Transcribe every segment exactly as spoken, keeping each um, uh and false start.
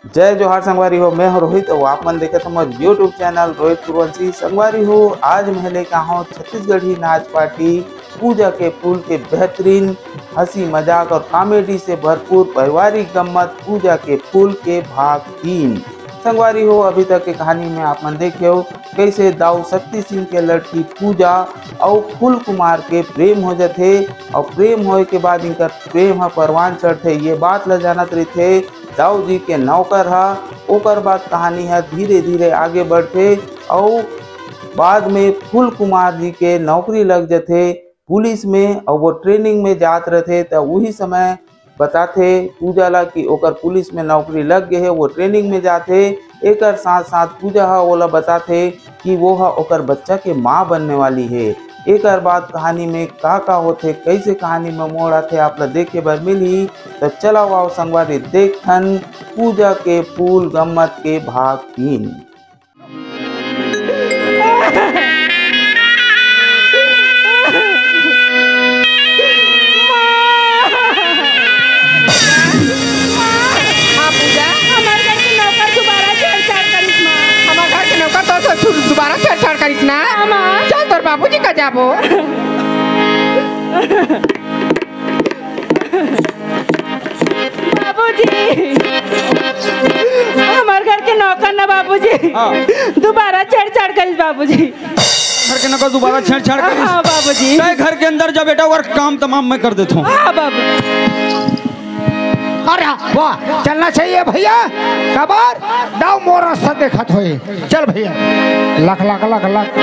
जय जोहार संगवारी हो, मैं हूं रोहित अउ आप मन देखत हमर YouTube चैनल रोहित कुरवंशी। संगवारी हो, आज मैं लेके आए हूं छत्तीसगढ़ी नाच पार्टी पूजा के फूल के बेहतरीन हंसी मजाक और कॉमेडी से भरपूर पारिवारिक गम्मत पूजा के फूल के भाग तीन। संगवारी हो, अभी तक के कहानी में आप मन देखे हो कैसे दाऊ शक्ति सिंह के लड़की पूजा अउ फूल कुमार के प्रेम हो जाथे अउ प्रेम होए के बाद इनकर प्रेम ह परवान चढ़थे, ये बात ल जानत रहिथे दाऊ जी के नौकर ह। ओकर बाद कहानी ह धीरे धीरे आगे बढ़थे अउ बाद में फूल कुमार जी के नौकरी लग जथे पुलिस में अउ वो ट्रेनिंग में जात रथे, त उही समय बताथे पूजा ला कि ओकर पुलिस में नौकरी लग गए हे, वो ट्रेनिंग में जाथे। एकर साथ साथ पूजा ह ओला बताथे कि वो ह ओकर बच्चा के माँ बनने वाली हे। एकर बाद कहानी में का का होथे, कैसे कहानी में मोड़ आथे, आप ला देखे बर मिलही। त चला आओ संगवारी, देखथन पूजा के फूल गम्मत के भाग तीन। हाँ, पूजा। हमार घर के नौकर दोबारा छेड़छाड़ करिस, माँ। हमार घर के नौकर तो, तो छु-, दोबारा छेड़छाड़ करिस ना? हाँ, माँ। चल, तोर बाबूजी का जाबो। बाबूजी, हमार घर के नौकर ना बाबूजी, हाँ। दोबारा छेड़छाड़ करिस बाबूजी। घर के नौकर दोबारा छेड़छाड़ करिस? हाँ बाबूजी। तय घर के अंदर जा बेटा, और काम तमाम मैं कर देता हूँ। हाँ बाबू। अरे वाह, चलना चाहिए भैया। कबर दाऊ मोर रास्ता देखत होए। चल भैया, लख लख लख लख,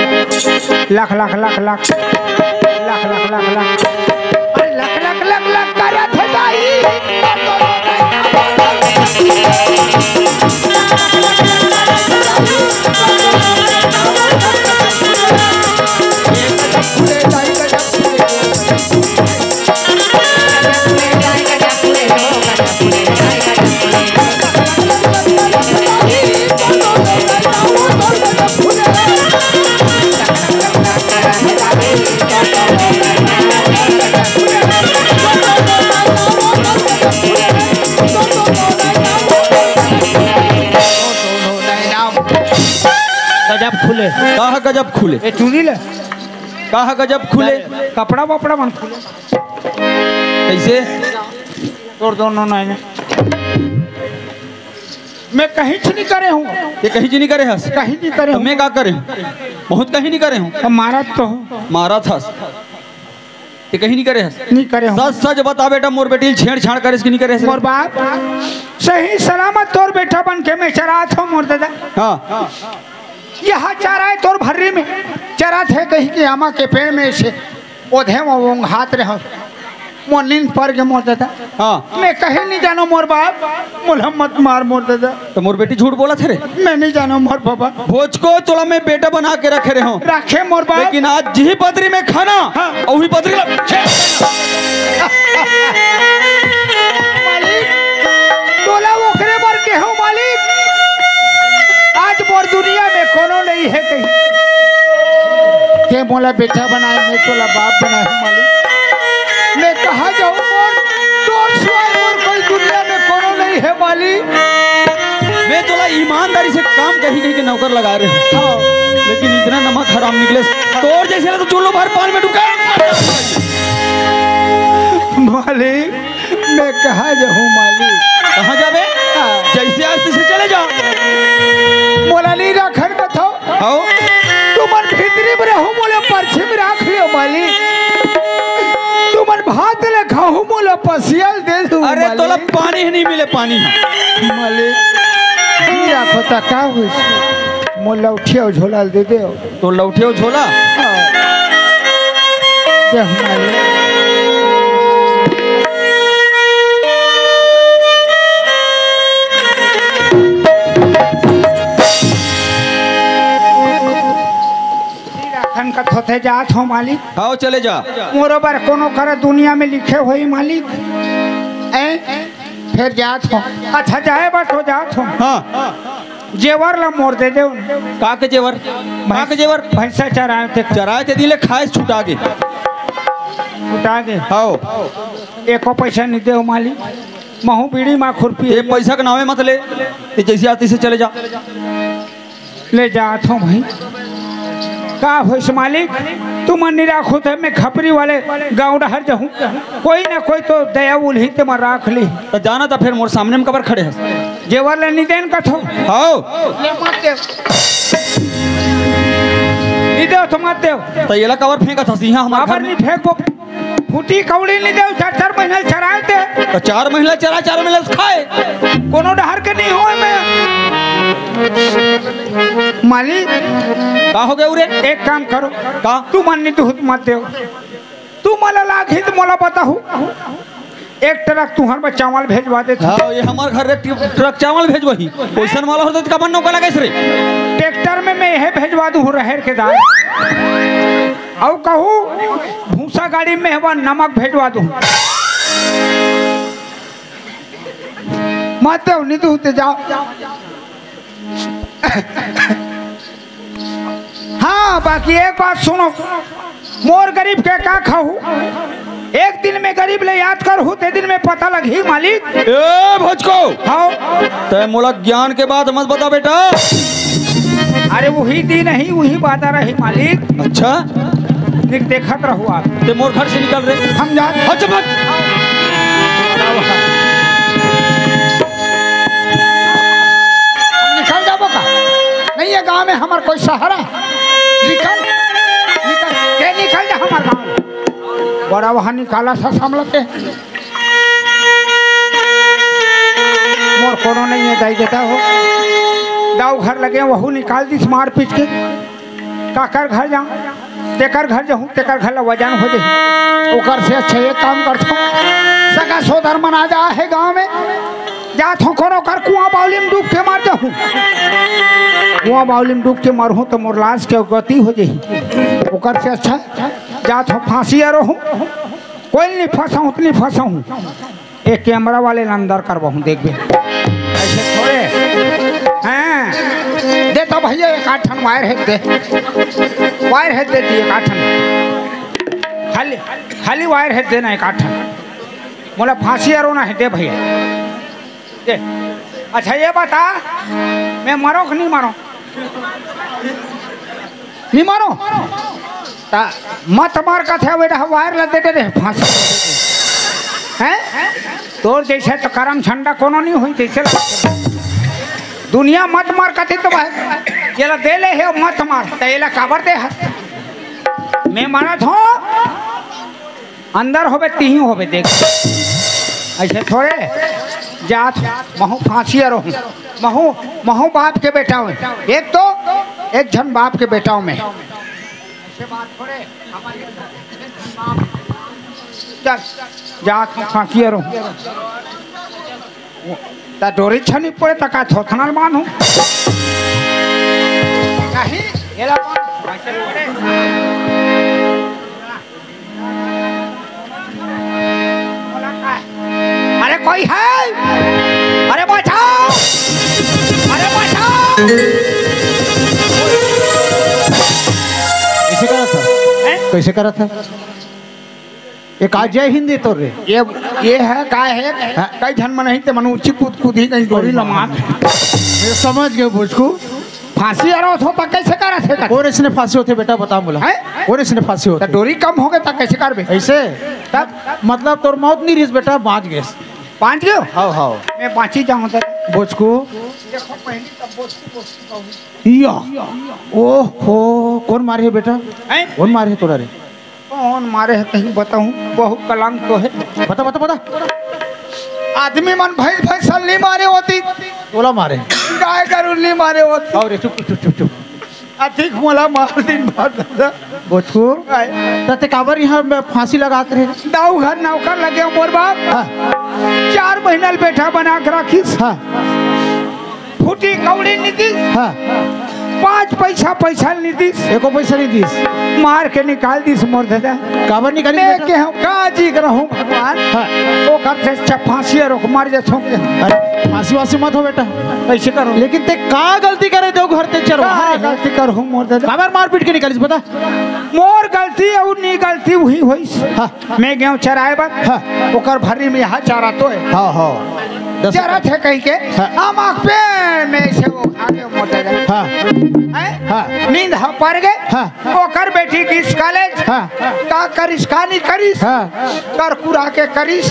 लख लख लख लख, लख लख लख लख, अरे लख लख लख लख करत हे दाई। गजब खुले। का ह गजब खुले? ए चुनी ले। का ह गजब खुले? कपड़ा वपड़ा मन खुले। कैसे? तोर दोनों नहीं। मैं कहीं च नहीं करे हूँ। ये कहीं च नहीं करे हस? कहीं नहीं करे तो हूँ। मैं का करे हूँ? बहुत कहीं नहीं करे हूँ। अब मारा तो हूँ। मारा था। ये कहीं नहीं करे हस? नहीं करे हूँ। सच सच बता बेटा, मोर बेटी छेड़छाड़ करे कि नहीं करे हस? मोर बाप, सही सलामत तोर बेटा बन के मैं चरात हूँ मोर दादा। हाँ। यहाँ चराए तोर भर्री में चरात हे कहीं के आमा के पेड़ में से। ओधे वो ओंघात रहे। मोर नींद पर गे मोर दादा। हाँ। मैं कहीं नहीं जानो मोर बाप, मोला मत मार मोर दादा। तो मोर बेटी झूठ बोलत हे रे। मैं नहीं जानो मोर बाबा। भोजको तोला मैं बेटा बना के रखे रहे हूँ। रखे मोर बाप। लेकिन आज जिही पतरी में खाना, हाँ। अउ उही पतरी ला मालिक, तोला ओकरे बर केहूँ मालिक। आज मोर दुनिया में कोनो नहीं हे कहीं। ते मोला बेटा बनाए, मैं तोला बाप बनाए हूँ मालिक। मैं कहाँ जाऊँ मोर, तोर सिवाय मोर कोई दुनिया में कोनो नहीं हे मालिक। मैं तोला ईमानदारी से काम कहीं कहीं के नौकर लगा रहे हूँ। हाँ। लेकिन इतना नमक हराम निकले, तोर जैसे ला तो चूल्हो भर पान में डुबा। मालिक, मैं कहाँ जाहूँ मालिक? कहाँ जाबे? हाँ। जैसे आस तैसे चले जा। मोला नहीं राखन कथो। हव। तुमन भीतरी में रहू, मोला परछी में राख लियो मालिक। तुमन भात ले खाहू, मोला पसिया ल दे दू अरे मालिक। तोला पानी ही नहीं मिले, पानी। मालिक, नहीं राखो त का होइस? मोला लउठी अउ झोला ल दे देव। तो लउठी अउ झोला? हाँ। देख मालिक। राखन कथो ते जात हो मालिक। हाँ, चले जा। मोरो बर कोनो कर दुनिया में लिखे होई मालिक। ए? फेर जात हो। अच्छा, जाए बर तो जात हो। हाँ। जेवर ला मोर दे दे। का के जेवर? का के जेवर? भैंसा चराए ते। चराए ते दिले खाए छुटा गे। छुटा गे। हाओ। एको पैसा नहीं दे मालिक। महू बीड़ी मा खुरपी ये है। पैसा के नावे मत ले, ये जैसे आती से चले जा। ले जात हूँ भाई। का होइस मालिक, तुमन नी राखो त मैं खपरी वाले गाँव डहर जाहूँ, कोई ना कोई तो दया उलही ते मैं राख ली। त जाना त फेर मोर सामने में कबर खड़े हस? जेवर ले नी देन कथो। हाव। ले मत देव। नी देव तो मत देव। त येला कबर फेंकत हस? इहाँ हमर घर काबर में नी फेंकबो? फूटी कौड़ी नी देव, चार चार महीना चराए ते। त चार महीना चरा, चार महीना से खाए। कोनो डहर के नी होय मैं। मालिक। का हो गया उरे? एक काम करो। का? तुमन नी दूध मत देव। तू मोला लागही त मोला बताहू। एक ट्रक तुहर बर चावल भेजवा देत। हाँ, ये हमर घर एक ट्रक चावल भेजवाही। ओइसन वाला होता त कमन नौका लगाइस रे। ट्रैक्टर में मैं यह भेजवा दूँ रहेर के दाल। अउ कहूँ भूसा गाड़ी में हवा नमक भेजवा दूँ। मत देव, नी दूँ ते जाव। हाँ, बाकी एक बात सुनो, मोर गरीब के का खाहू? एक दिन में गरीब ले याद करहू, ते दिन में पता लगही मालिक। ए भोजको, हाँ। तै मोला ज्ञान के बात मत बता बेटा। अरे वही दिन ही, वही बात रही मालिक। अच्छा। निक देखत रहू आप। ते मोर घर से निकल रे। हम जा। अच्छा, भाग। निकल जाबो का? नहीं, ये गांव में हमर कोई सहारा। निकल, निकल, ये निकल जा हमर गांव। बड़ा वहां निकाला सा सामलते। मोर कोनो नहीं है, दाई देता हो। दाऊ घर लगे, वहू निकाल दिस मार पीट के। काकर घर जाऊं, तेकर घर जाऊं, तेकर घर ला वजन हो जाही। ओकर से अच्छा एक काम करथो, सगा सोदर मन आ जा हे गांव में, जात हो कोनो कर कुआं बावली में डूब के मर जाहूं। कुआं बावली में डूब के मरहूं त मोर लाश के गति हो जाही। ओकर से अच्छा जात हो फांसी अरोहूं। कोई नहीं फंसाऊं, उतनी फंसाऊं। ए कैमरा वाले ला अंदर करवाहूं, देखबे। ऐसे थोड़े। हाँ। दे तो भैया एक आध ठन wire head they. Wire head they दिए एक आध ठन। खाली, खाली वायर हेड देना एक आध ठन। मोला फांसी अरोना हे, दे भैया। दे। अच्छा ये बता, मैं मरो कि नहीं मरो? नहीं मानो? ता मत मार कथे बेटा, वायर ला दे दे रे, फांसी। हैं? तोर जैसे तो करम झंडा कोनो नहीं होई, जैसे लगथे। दुनिया मत मार कथे तो भाई, येला दे ले हे, मत मार, त येला काबर दे हस? मैं मानत हूँ, अंदर होबे, तिही होबे, देख। ऐसे थोड़े जात, महू फांसी अरोहूं, महू, महू बाप के बेटा हूं। एक तो, एक झन बाप के बेटा हूं मैं। ऐसे बात थोड़े, चल, जात फांसी अरोहूं। ता डोरी छनी पड़े, ता का थोथना मानहूं? नहीं, येला कौन? अरे कोई है? अरे बचाओ! अरे बचाओ! कैसे करा था? हैं? कैसे करा था? ये का जय हिंद हे तोर रे? ये, ये है, का है? हाँ। कई झन मन ही ते मन ऊंची कूद, कूद ही कहीं डोरी लमात। मैं समझ गए बुझकू। फांसी अरोत हो त कैसे करत हे? कौन इसने फांसी होथे बेटा, बता मोला। हैं? कौन इसने फांसी होथे? त डोरी कम हो गए त कैसे करबे? ऐसे? तब? मतलब तोर मौत नहीं रहिस बेटा, बांच गए। बांच गए? हाव, हाव। मैं बांची जाऊं त। बोचकू। देखो पहली तब बोचकू, बोचकू कहूं। या। ओहो, कौन मारे हे बेटा? हैं? कौन मारे हे तोला रे? कौन मारे हे कहीं बताऊं? बहुत कलंक तो है। बता, बता, बता। आदमी मन भैंस, भैंस नहीं मारे होती। तोला मारे। गाय गरु नहीं मारे होती। अरे चुप, चुप, चुप, चुप। अधिक मोला मार दिन मार दादा। बोचकू। काय? त ते काबर इहाँ में फांसी लगात रहे? दाऊ घर नौकर लगे मोर बाप। हाँ। चार महीना ले बेटा बना के राखिस। हाँ। फूटी कौड़ी नी दिस। हाँ। पाँच पैसा पैसा नहीं दिस। एको पैसा नहीं दिस। मार के निकाल दिस मोर दादा। काबर निकालिस मैं बेटा? के हम का जी करहूँ भगवान। हाँ। ओकर से अच्छा फांसी अउ मार जाथों के। अरे, फांसी वासी मत हो बेटा। ऐसे करो। लेकिन ते का गलती करे देव घर ते चरो? का हाँ, गलती करहूँ मोर दादा? काबर मार पीट के निकालिस बता? मोर गलती अउ नी गलती उही होइस। हाँ। मैं गेहूं चराए बर। हाँ। ओकर भर्री में यहाँ चरात हे। हाँ, हाँ। दस चरात हे कहिके। हाँ। हम आँख पे में से वो खा गए मोर दादा। हाँ। हैं? हाँ। नींद ह पर गए। हाँ। ओकर बेटी गिस कॉलेज। हाँ। का करिस, का नहीं करिस? हाँ। कर कुरा के करिस।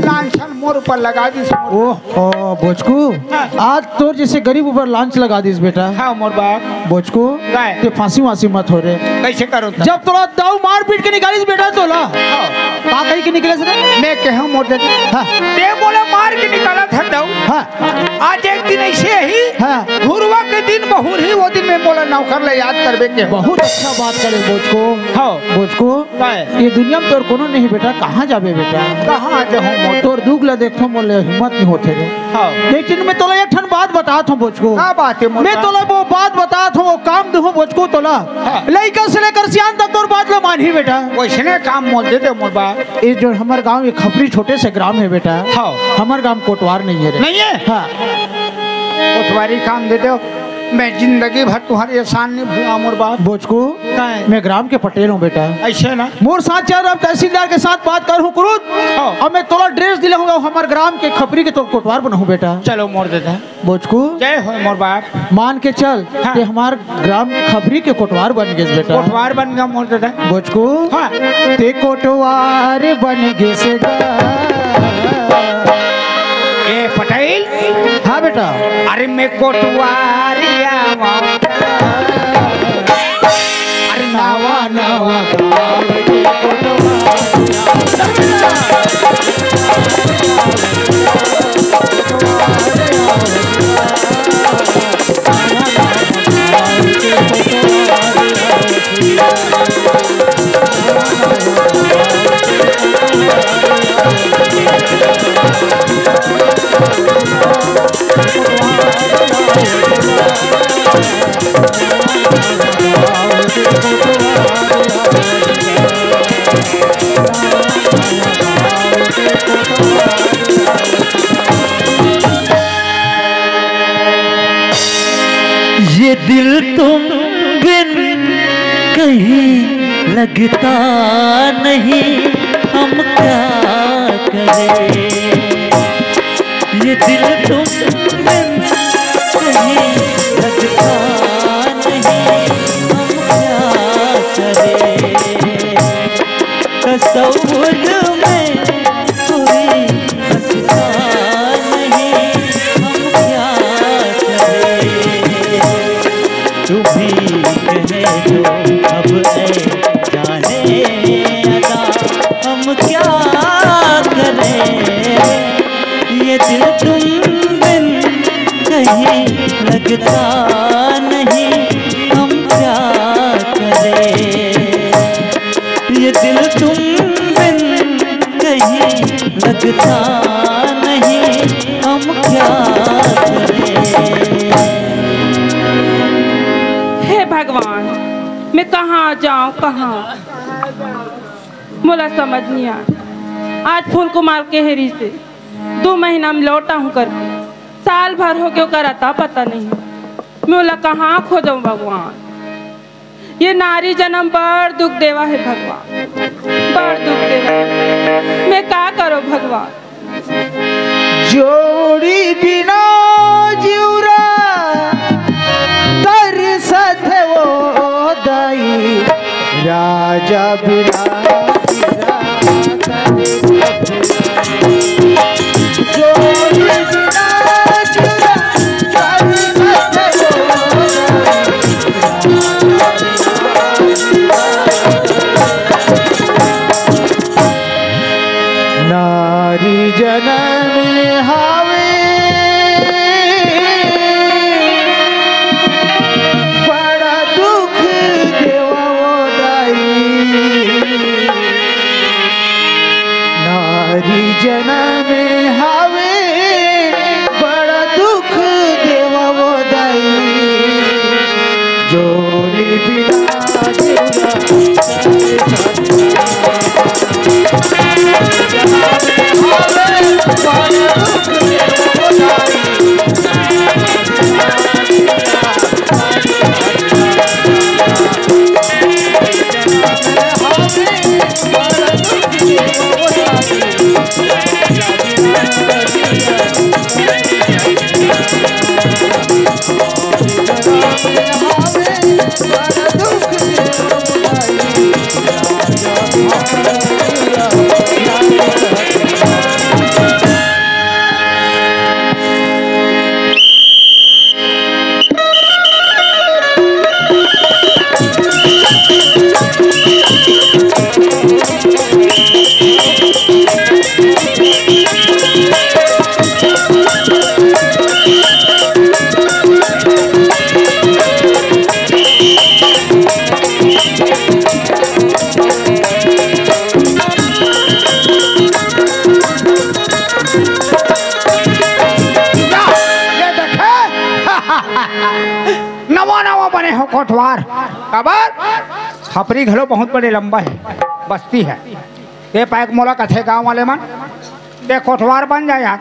लांछन मोर ऊपर लगा दिस। ओह, ओ, बोचकू, हाँ। आज तोर जैसे गरीब ऊपर लांच लगा दिस बेटा। हाँ, मोर बाप। बोचकू, काय? ते फांसी वासी मत हो रे। कैसे करो तब? जब तोला दाऊ मार पीट के निकालिस बेटा तोला। हाँ। का कही के निकले से रे? मैं कहूँ मोर दादा। हाँ। ते बोला मार के निकाला था दाऊ। हाँ। आज एक दिन ऐसे ही हाँ। घुरवा के दिन बहुर ही वो दिन में बोला नौकर ले याद करबे के। बहुत अच्छा बात करे बोचकू। हाँ। बोचकू, काय? ये दुनिया में तोर कोनो नहीं बेटा, कहाँ जाबे बेटा? कहाँ जाहूँ मोर? तोर दुख ला देखथों मोर ले हिम्मत नहीं होथे रे। हाँ। लेकिन मैं तोला एक ठन बात बतात हूँ बोचकू। का बात हे मोर मैं बाप? तोला वो बात बतात हूँ, वो काम दूँ बोचकू तोला। हाँ। लइका से लेकर सियान तक तोर बात ला मानही बेटा। वैसने काम मोल दे दे मोर बाप। ये जो हमर गांव, ये खपरी छोटे से ग्राम हे बेटा। हाँ। हमर गांव कोटवार नहीं हे रे। नहीं हे? हाँ। कोटवारी काम दे दो। मैं जिंदगी भर तुम्हारे एहसान नहीं भूला मोर बाप। बोचकू, काय? मैं ग्राम के पटेल हूँ बेटा। ऐसे ना? मोर साथ चल रहा तहसीलदार के साथ बात कर हूँ कुरुद। हाँ। अब मैं तोला ड्रेस दिला हूँ हमर ग्राम के खपरी के तोर कोटवार बनाऊँ बेटा। चलो मोर दादा। बोचकू, जय हो मोर बाप। मान के चल हाँ। कि हमार ग्राम खपरी के कोटवार बन गेस बेटा। कोटवार बन गया मोर दादा। बोचकू, हाँ। ते कोटवार बन गेस गा। ए पटेल। हाँ बेटा। अरे मैं कोटवारिया। अरे नवा नवा गाँव के कोटवारिया। ये दिल तुम बिन कहीं लगता नहीं, हम क्या करें? ये दिल तुम बिन कहीं लगता नहीं, हम क्या करें? तसव्वुर में कोई हंसता नहीं, हम क्या करें? तुम ही कह दो अब ऐ जाने अदा, हम क्या करें? ये दिल तुम बिन कहीं लगता नहीं, हम क्या करें? ये दिल तुम बिन कहीं लगता नहीं, हम क्या करें? हे भगवान, मैं कहाँ जाऊँ, कहाँ? मोला समझ नहीं आ। आज फूल कुमार के हेरी से दो महीना में लौटा हूँ करके, साल भर हो गया, ओकर अता पता नहीं। मैं ओला कहाँ खोजूँ भगवान? ये नारी जन्म बड़ दुख देवा हे भगवान, बड़ दुख देवा। मैं का करो भगवान? जोड़ी बिना जिउरा तरसत हे वो दाई, राजा बिना नारी जनम हावे, बड़ा दुख देवा वो दाई। बने हो कोटवार? काबर? खपरी घलो बहुत बड़े लंबा हे, बस्ती हे। ए पाए के मोला कथे गांव वाले मन, ते कोटवार बन जा यार।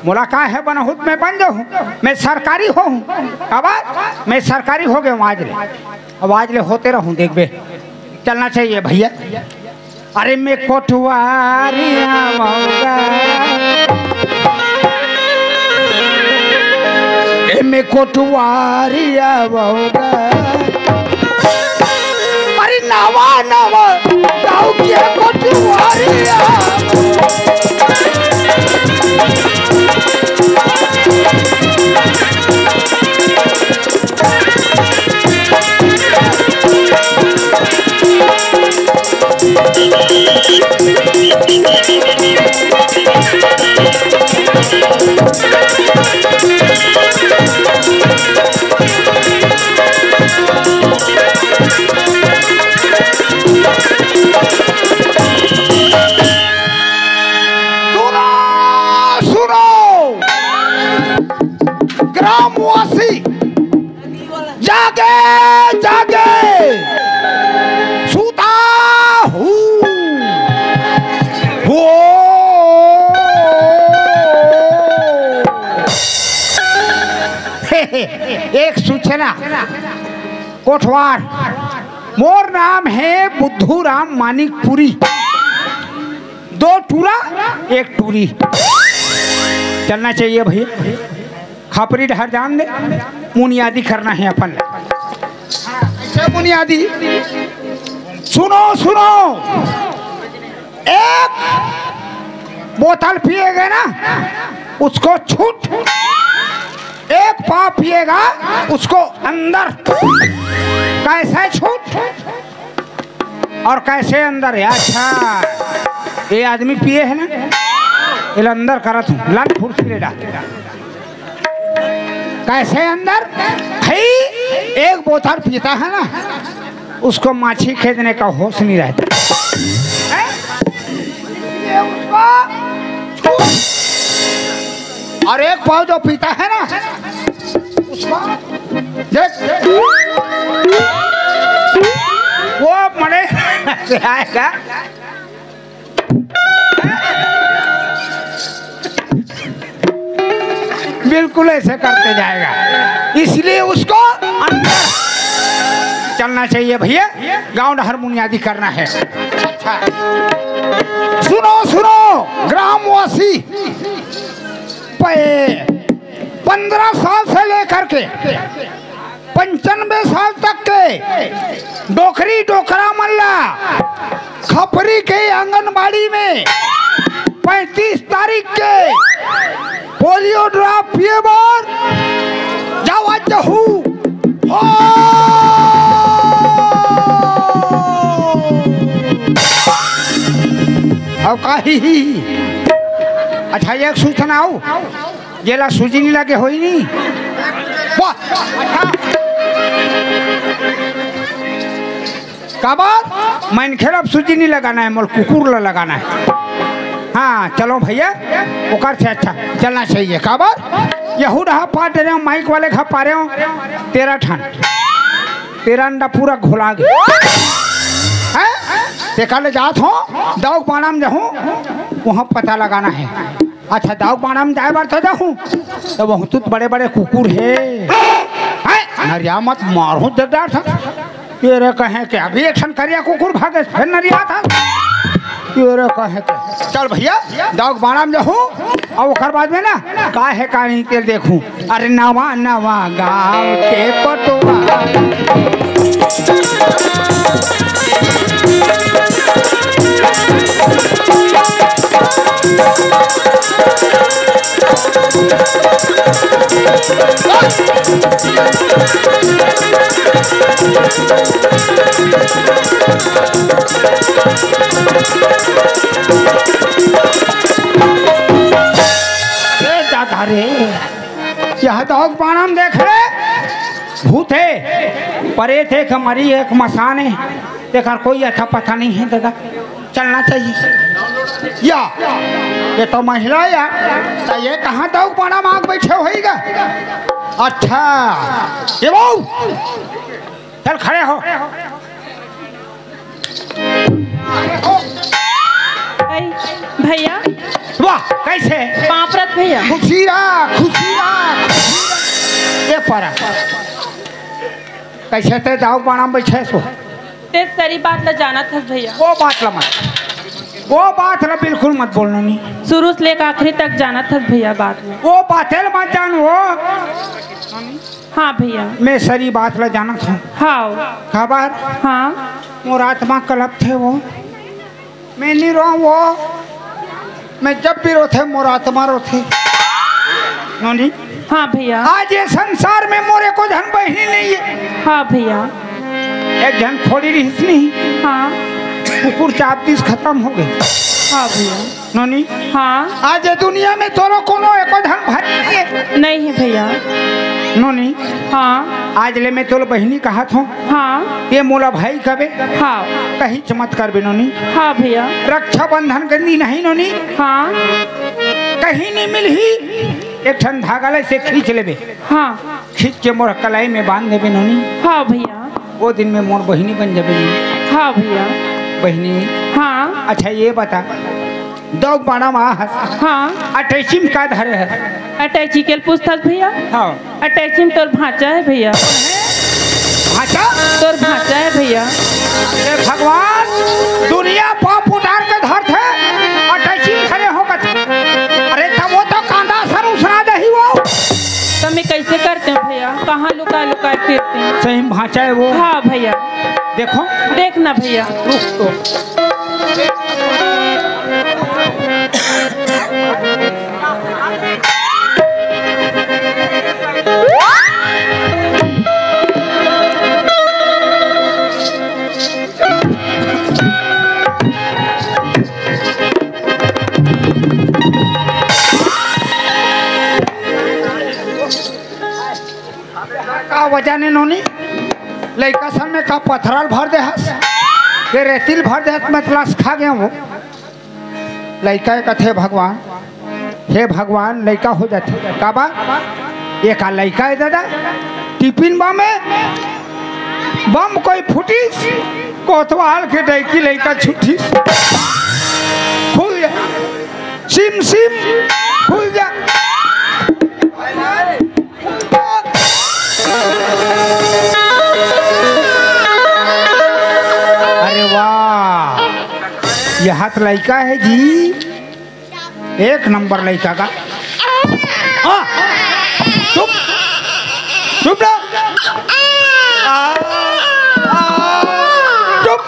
मोला का हे, बनहूं त मैं बन जाहूं, मैं सरकारी होहूं। काबर? मैं सरकारी हो गेंव आज ले, अब आज ले होते रहूं, देखबे। चलना चाहिए भैया। अरे मैं कोटवारी आवंगा, ए मैं कोटवारी आवंगा, अरे नवा नवा गांव के कोटवारी आवंगा। सुनो, सुनो, ग्रामवासी, जागे, जागे, सुता हूँ। हो। एक सूचना, कोटवार, मोर नाम हे बुद्धू राम मानिकपुरी। दो टूरा, एक टूरी। चलना चाहिए भैया। खपरी डहर जान दे, मुनियादी करना हे अपन। अच्छा मुनियादी, सुनो, सुनो, एक बोतल पिएगा ना, उसको छूट, एक पाव पिएगा, उसको अंदर। कैसे छूट? और कैसे अंदर हे? अच्छा, ये आदमी पिए हे ना, एला अंदर करत हूँ, लान फुर्ती ले डाल। कैसे अंदर? भाई, एक बोतल पीता है ना, उसको माछी खेदने का होश नहीं रहता। हैं? ये उसको और एक पाव जो पीता है ना, उसको देख, वो मने से आएगा। बिल्कुल ऐसे करते जाएगा, इसलिए उसको अंदर चलना चाहिए भैया। गांव डहर मुनियादी करना है। अच्छा, सुनो, सुनो, ग्रामवासी, पे-, पन्द्रह साल से लेकर के पंचानबे साल तक के डोकरी डोकरा मन ला खपरी के आंगनबाड़ी में पैंतीस तारीख के पोलियो ड्रॉप पिए बर जावा जहू। हो। अब काही, अच्छा, एक सूचना आऊ, जेला सूजी नहीं लगे होई नहीं। वाह, अच्छा। काबर? मनखे ला अब सूजी नहीं लगाना है, मोला कुकुर ला लगाना है। हाँ, चलो भैया, ओकर से अच्छा चलना चाहिए। काबर? यहू डहा पार डरे हो, माइक वाले घर पारे हो, तेरह ठन, तेरह अंडा पूरा घोला गया। हैं? तेकर ले जात हो, दौक बाड़ा में जाहूँ, वहाँ पता लगाना है। अच्छा, दौक बाड़ा में जाए बर तो जाहूँ, तो वहाँ तो बड़े-बड़े कुकुर हे। हैं? नरिया मत मारहूँ, देख डार था। ये रे कहे के अभी एक ठन करिया कुकुर भागे, फिर नरिया था। ये रे कहे के। चल भैया, दौक बाड़ा में जाहूँ, अउ ओकर बाद में ना, का हे का नहीं, तेल देखहूँ। अरे नवा नवा गाँव के पटवा। अरे दादा रे, यह तो बाणम देख रे, भूत हे, परेत हे, कमरी हे, मसान हे, तेकर कोई अता पता नहीं हे दादा। चलना चाहिए। या, ये तो महिला या, तो ये कहाँ दौक बाड़ा मांग बैठे होइगा? अच्छा, ये वो, चल खड़े हो। ऐ, भैया। वाह, कैसे? पाँव परत भैया। खुशी रहा, खुशी रहा, खुशी रहा। ये परा। कैसे ते दाऊ बाणा में बैठे सो? ते सारी बात ला जानत हस भैया। वो बात ला मत, वो बात ला बिल्कुल मत बोल नोनी। शुरू से लेकर आखिरी तक जानत हस भैया बात में। वो बातें ला मत जान वो। हाँ भैया। मैं सारी बात ला जानत हूँ। हाँ। खबर? हाँ। मोर आत्मा कलप थे वो। मैं नहीं रोऊँ वो। मैं जब भी रोथे, मोर आत्मा रोथे। नोनी? हाँ भैया। आज ये संसार में मोर एको झन बहिनी नहीं है। हाँ भैया। एक झन खोड़ी रहिस नहीं। हाँ। कुकुर चाब दिस, खत्म हो गए। हाँ भैया। नोनी? हाँ। आज ये दुनिया में तोरो कोनो एको झन भाई नहीं है। नहीं है भैया। नोनी? हाँ। आज ले मैं तोला बहिनी कहत हूँ। हाँ। ये मोला भाई कबे। हाँ। कहीं चमत्कार बे नोनी। हाँ भैया। रक्षाबंधन के दिन नहीं नोनी। हाँ। कहीं नहीं मिलही, एक ठन धागा ले से खींच लेबे। हाँ। खींच के मोर कलाई में बांध देबे नोनी। हाँ भैया। वो दिन में मोर बहिनी बन जाबे नोनी। हाँ भैया। बहिनी। हाँ। अच्छा ये बता, दौग बाड़ा मा हस। हाँ। अटैची में का धरे हस? अटैची के पूछथस भैया? हाँ। अटैची में तोर भांचा है भैया। भांचा? तोर भांचा है भैया। हे भगवान, दुनिया पाप उतार के धरथे, अटैची में धरे हो कथे। अरे तब वो तो कांदा सर उसना दही वो। तो मैं कैसे करते हूँ भैया? कहाँ लुका लुका फिरते हैं? सही में भांचा है वो। हाँ भैया। देखो। देखना भैया। रुक तो। का वजह ने नोनी? लइका सन में का पथरा ल भर दे हस? ये रेती ल भर दे हस, मैं तलाश खा गया वो। लइका ए कथे भगवान, हे भगवान, लइका हो जाथे। काबर? ये का लइका है दादा? टिफिन बम है, बम कोई फुटिस, कोतवाल के डैकी लइका छुटिस। खुल जा, सिम सिम, खुल जा। अरे वाह, यह तो लइका है जी, एक नंबर लइका का। हाँ, चुप, चुप ना। आ, आ, चुप,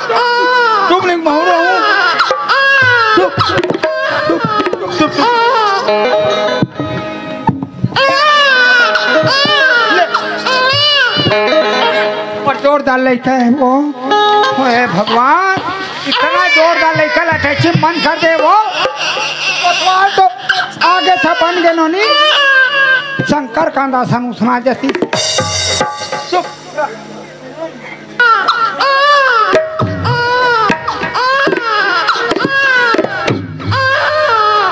चुप नहीं, महूरा हूँ। चुप, चुप, चुप, चुप। ले। पर जोरदार लइका है वो। ओए भगवान, इतना जोरदार लइका ल अटैची मन कर दे वो। कोतवाल तो आगे था बन गे नोनी। शंकर कांदा सन उसना जैसी। चुप।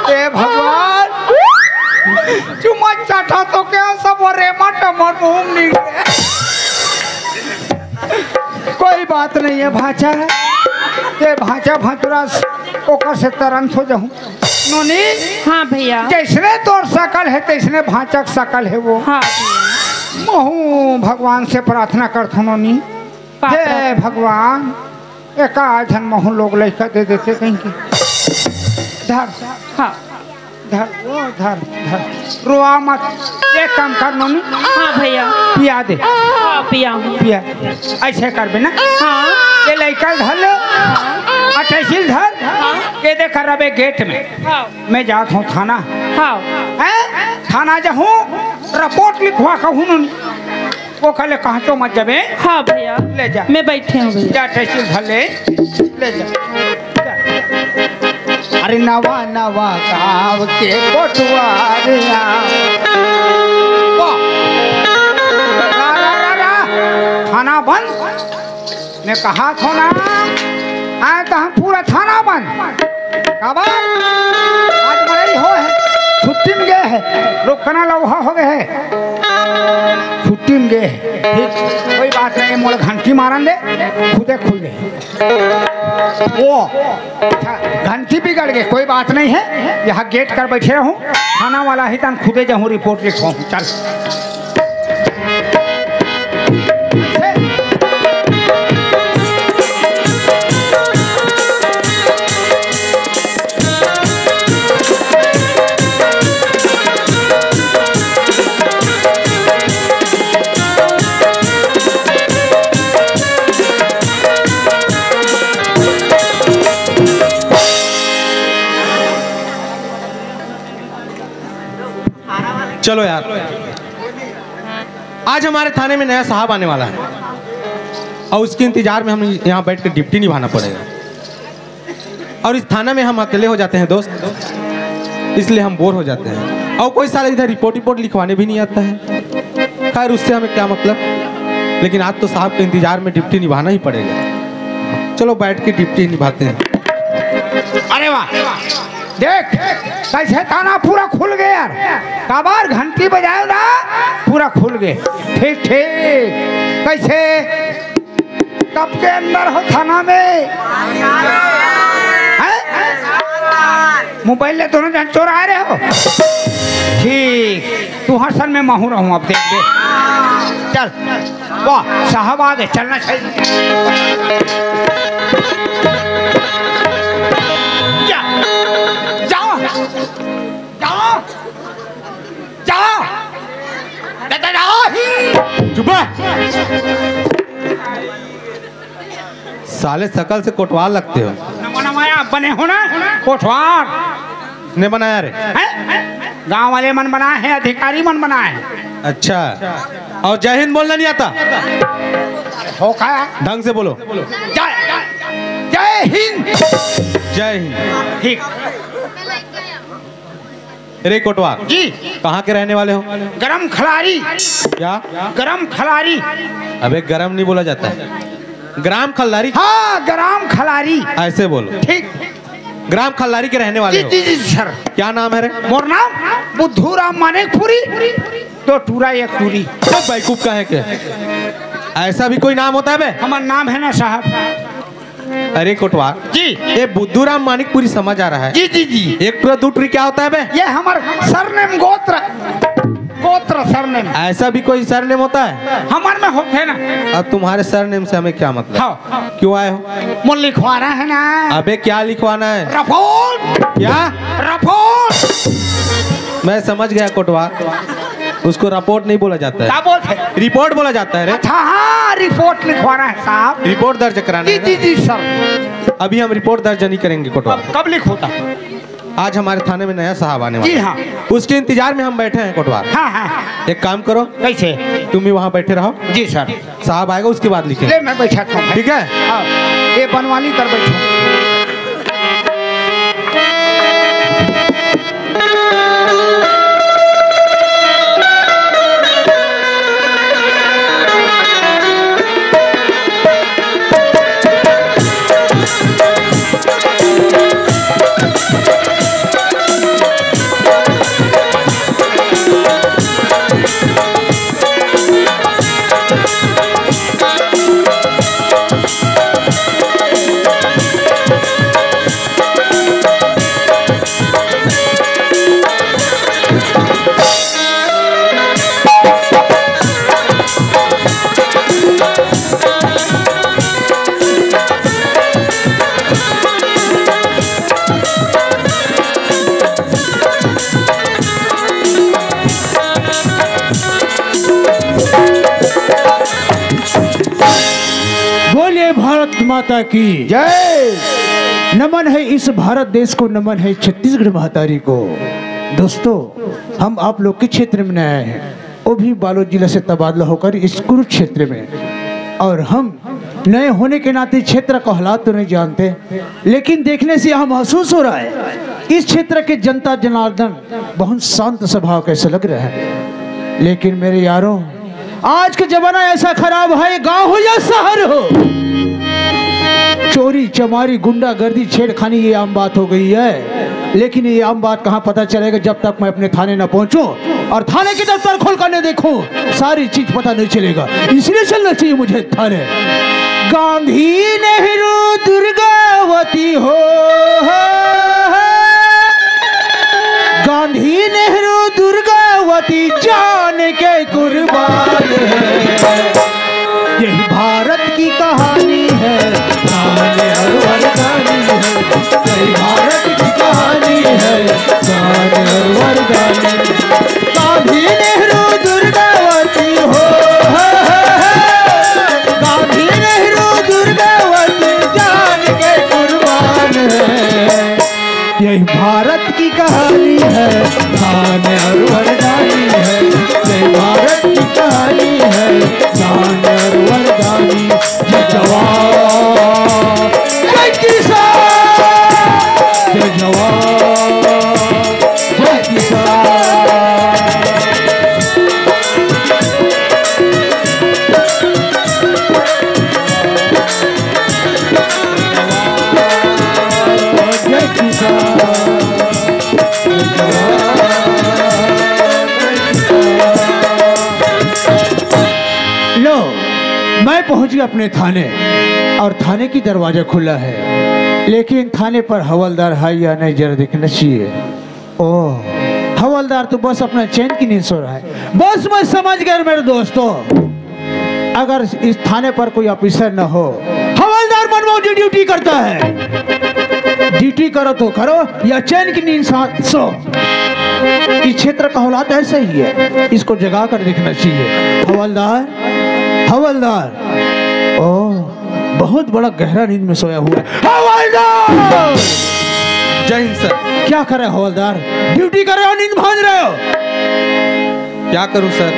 ए भगवान, चुम्मा चाटा तो क्या सब वो रेमा टमर मुंह निकले। कोई बात नहीं है भांचा, ये भांचा भतुरा ओकर से तरंत हो जाऊं। नोनी, हाँ भैया। जैसने तोर सकल है, तैसने भांचा के सकल है वो। हाँ भैया। महूँ भगवान से प्रार्थना करथों नोनी, पाप हे भगवान, एका झन महूँ लोग लइका दे देते कहीं के। धर। हाँ। धर, वो धर, धर। रोआ मत। एक काम कर नोनी। हाँ भैया। पिया दे। हाँ, पिया हूँ। पिया। ऐसे करबे ना। हाँ। ये लइका ल धर ले। अटैची ल धर। हाँ। ये देख रबे गेट में। हाँ। मैं जात हूँ थाना। हाँ। हैं? थाना जाहूँ, रिपोर्ट लिखवा कहूँ नोनी। वो कहले, "कहाँ तो मत जाबे।" हाँ भैया। ले जा। मैं बैठे हूँ भैया। जा, अटैची ल धर ले। ले जा। जा। अरे नवा नवा गाँव के कोटवारिया। वाह। रा, रा, रा, रा। थाना बंद। मैं कहा थो ना, आए तो हम पूरा थाना बंद। काबर? आज मड़ई हो है, छुट्टी में गए है, लोग कना लौहा हो गए है। टीम गे हे। ठीक, कोई बात नहीं, मोला घंटी मारन दे, खुदे खुल गे। वो अच्छा, घंटी बिगड़ गे, कोई बात नहीं है। यहाँ गेट कर बैठे रहूँ, थाना वाला ही तन खुदे जाहूँ, रिपोर्ट लिखवाहूँ। चल। चलो यार, आज हमारे थाने में नया साहब आने वाला है और उसके इंतजार में हमें यहाँ बैठ कर ड्यूटी निभाना पड़ेगा। और इस थाना में हम अकेले हो जाते हैं दोस्त, इसलिए हम बोर हो जाते हैं। और कोई साला इधर रिपोर्ट रिपोर्ट लिखवाने भी नहीं आता है। खैर, उससे हमें क्या मतलब, लेकिन आज तो साहब के इंतजार में ड्यूटी निभाना ही पड़ेगा। चलो, बैठ के ड्यूटी निभाते हैं। अरे वाह, देख कैसे थाना पूरा खुल गया यार। काबर घंटी बजायो ना, पूरा खुल गए। ठीक ठीक, कैसे कब के अंदर हो थाना में? हैं? मोबाइल ले दोनों जन चोर आ रहे हो? ठीक, तू हर सन में महू रहूं, अब देख दे। चल, वाह, साहब आ गए, चलना चाहिए। जा, जाओ, जाओ, जाओ, जा, जा, जाओ ही। चुप रह। साले, शकल से कोटवार लगते हो। नवा नवा आप बने हो ना, कोटवार। ने बनाया रे? हैं? गांव वाले मन बनाए हैं, अधिकारी मन बनाए हैं। अच्छा, और जय हिंद बोलना नहीं आता? हो क्या? ढंग से बोलो। जय, जय हिंद। जय हिंद। ठीक। रे कोटवार जी। कहाँ के रहने वाले हो? गरम खलारी। क्या? गरम खलारी। अबे, गरम नहीं बोला जाता है, ग्राम खल्लारी। हाँ, गरम खलारी। ऐसे बोलो। ठीक। ग्राम खल्लारी के रहने वाले जी, हो? जी, जी, सर। क्या नाम है रे? मोर नाम बुद्धू राम मानिकपुरी, दो टूरा एक टूरी। तो बैकूफ का है क्या? ऐसा भी कोई नाम होता है बे? हमारा नाम है ना साहब। अरे कोटवार जी। ये बुद्धू राम मानिकपुरी समझ आ रहा है। जी, जी, जी। एक टूरा दो टूरी क्या होता है बे? ये हमार सरनेम, गोत्र, गोत्र सरनेम। ऐसा भी कोई सरनेम होता है? हमार में होते ना। अब तुम्हारे सरनेम से हमें क्या मतलब? हाँ। क्यों आए हो? मोर लिखवाना है ना। अबे, क्या लिखवाना है? रिपोर्ट। क्या? रिपोर्ट। मैं समझ गया कोटवार, उसको रिपोर्ट नहीं बोला जाता है। क्या बोलते हैं? रिपोर्ट बोला जाता है रे। अच्छा, हाँ, रिपोर्ट लिखवाना है साहब। रिपोर्ट दर्ज कराना जी, है ना? जी, जी, सर। अभी हम रिपोर्ट दर्ज नहीं करेंगे कोटवार। कब लिखोता? आज हमारे थाने में नया साहब आने वाला जी है। हाँ। उसके इंतजार में हम बैठे हैं कोटवार। हाँ, हाँ। एक काम करो, कैसे? तुम भी वहाँ बैठे रहो। जी सर। साहब आएगा, उसके बाद लिखेंगे। ले, मैं बैठा था। ठीक है? हाँ, ये बनवाली कर बैठो। बोलिए भारत माता की जय। नमन है इस भारत देश को, नमन है छत्तीसगढ़ महतारी को। दोस्तों, हम आप लोग के क्षेत्र में नए आए हैं, वो भी बालोद जिला से तबादला होकर इस कुरुक्षेत्र में, और हम नए होने के नाते क्षेत्र का हालात तो नहीं जानते, लेकिन देखने से यह महसूस हो रहा है कि इस क्षेत्र के जनता जनार्दन बहुत शांत स्वभाव के ऐसा लग रहा है। लेकिन मेरे यारों, आज का जमाना ऐसा खराब है, गांव हो या शहर हो, चोरी चमारी, गुंडागर्दी, छेड़खानी, ये आम बात हो गई है। लेकिन ये आम बात कहां पता चलेगा, जब तक मैं अपने थाने न पहुंचूं, और थाने के दफ्तर खोल कर नहीं देखूं, सारी चीज पता नहीं चलेगा, इसलिए चलना चाहिए मुझे थाने। गांधी, नेहरू, दुर्गावती हो, गांधी, नेहरू, दुर्गावती जान के कुर्बान है। यही भारत की कहानी है, शान और वरदानी है। यही भारत की कहानी है, शान और वरदानी। गांधी, नेहरू, दुर्गावती हो, गांधी, नेहरू, दुर्गावती जान के कुर्बान है। यही भारत की कहानी है, शान और वरदानी है। यही भारत की कहानी है, शान और वरदानी। जय जवान, जय किसान, जय जवान, जय किसान। लो, मैं पहुंच गया अपने थाने और थाने की दरवाजा खुला है, लेकिन थाने पर हवलदार है या नहीं, जरा देखना चाहिए। ओह, हवलदार तो बस अपना चैन की नींद सो रहा है। बस मैं समझ गया मेरे दोस्तों, अगर इस थाने पर कोई ऑफिसर न हो, हवलदार मनमोहन जी ड्यूटी करता है। ड्यूटी करो तो करो या चैन की नींद सा-, सो। इस क्षेत्र का हालात ऐसा ही है, इसको जगा कर देखना चाहिए। हवलदार, हवलदार, ओह, बहुत बड़ा गहरा नींद में सोया हुआ है। हवलदार! जय हिंद सर। क्या कर रहे हो हवलदार? ड्यूटी कर रहे हो, नींद भांज रहे हो? क्या करूं सर,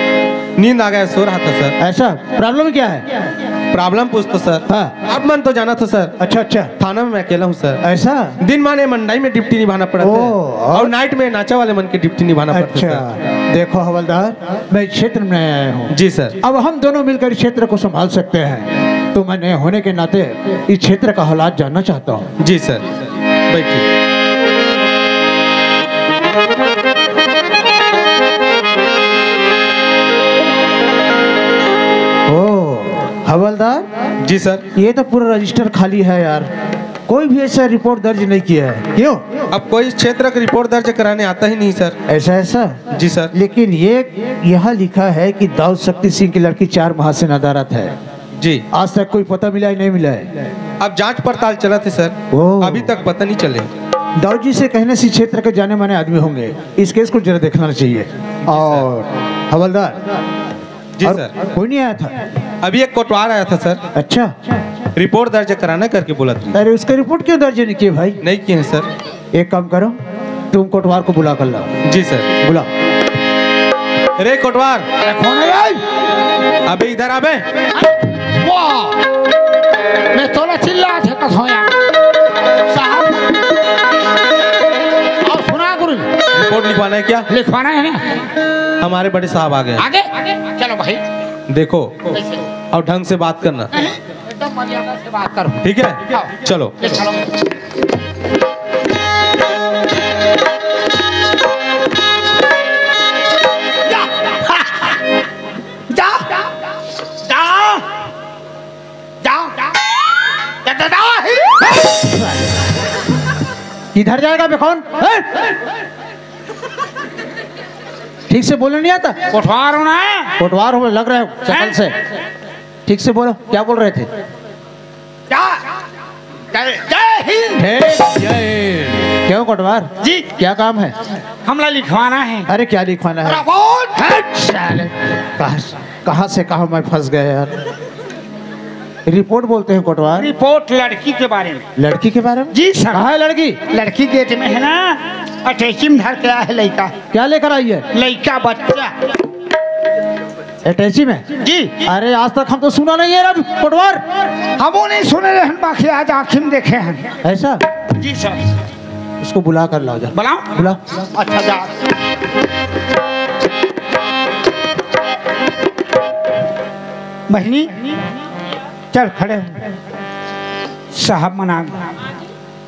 नींद आ गया, सो रहा था सर। ऐसा? प्रॉब्लम क्या है? प्रॉब्लम पूछ तो सर। हाँ। आप मन तो जाना था सर। अच्छा, अच्छा। थाना में मैं अकेला हूँ सर। ऐसा? दिन माने मंडाई में ड्यूटी निभाना पड़ा ओ, था और? और नाइट में नाचा वाले मन की ड्यूटी निभाना पड़ता अच्छा, सर। देखो हवलदार, मैं क्षेत्र में आया हूँ। जी सर। अब हम दोनों मिलकर इस क्षेत्र को संभाल सकते हैं, तो मैंने होने के नाते इस क्षेत्र का हालात जानना चाहता हूँ। जी सर, बैठिए। ओ हवलदार, जी सर। ये तो पूरा रजिस्टर खाली है यार, कोई भी ऐसा रिपोर्ट दर्ज नहीं किया है, क्यों? अब कोई इस क्षेत्र का रिपोर्ट दर्ज कराने आता ही नहीं सर। ऐसा है सर? जी सर। लेकिन ये यहाँ लिखा है कि दाऊद शक्ति सिंह की लड़की चार माह से नदारद है। जी। आज तक कोई पता मिला है, नहीं मिला है? अब जांच पड़ताल चला थे सर, ओ। अभी तक पता नहीं चले। दाऊद जी से कहने से क्षेत्र के जाने माने आदमी होंगे, इस केस को जरा देखना चाहिए। और हवलदार, जी और सर। कोई नहीं आया था? अभी एक कोटवार आया था सर। अच्छा। रिपोर्ट दर्ज कराना करके बोला था। अरे, उसका रिपोर्ट क्यों दर्ज नहीं किए भाई? नहीं किए हैं सर। एक काम करो, तुम कोटवार को बुला कर लाओ। जी सर। बुला। रे कोटवार। अरे, कौन है भाई? अबे इधर आ बे। वाह, मैं तोला चिल्ला थे कथोया साहब। और सुना गुरु, रिपोर्ट लिखवाना है क्या? लिखवाना है ना। हमारे बड़े साहब आ गए। आगे? चलो भाई। देखो, कैसे? और ढंग से बात करना। एकदम मर्यादा से बात करो। ठीक है? हाँ। चलो। ये चलो। जा। जा। जा। जा। जा। जा, जा, जा। किधर जाएगा बे कौन? हैं? ठीक से बोलने नहीं आता? कोटवार होना है। कोटवार हो लग रहे हो शकल हैं? से। ठीक से बोलो, क्या बोल रहे थे? क्या? जय, जय हिंद। हे, जय हिंद। क्यों कोटवार? जी। क्या काम है? हमला लिखवाना है। अरे क्या लिखवाना है? रिपोर्ट। हट साले। कहाँ से, कहाँ से कहाँ मैं फंस गया यार। रिपोर्ट बोलते हैं कोटवार। रिपोर्ट लड़की के बारे में। लड़की के बारे में? जी सर। कहाँ है लड़की? लड़की गेट में है ना, अटैची में धर के आया है लड़का। क्या लेकर आई है? लड़का बच्चा। अटैची में? जी। अरे आज तक हम तो सुना नहीं है रे कोटवार। हमो नहीं सुने रहन, बाकी आज आँखी में देखे हैं। ऐसा? जी सर। उसको बुला कर लाओ जा। बुलाओ? बुला। अच्छा जा। बहनी, चल खड़े हो। साहब मन आ गए,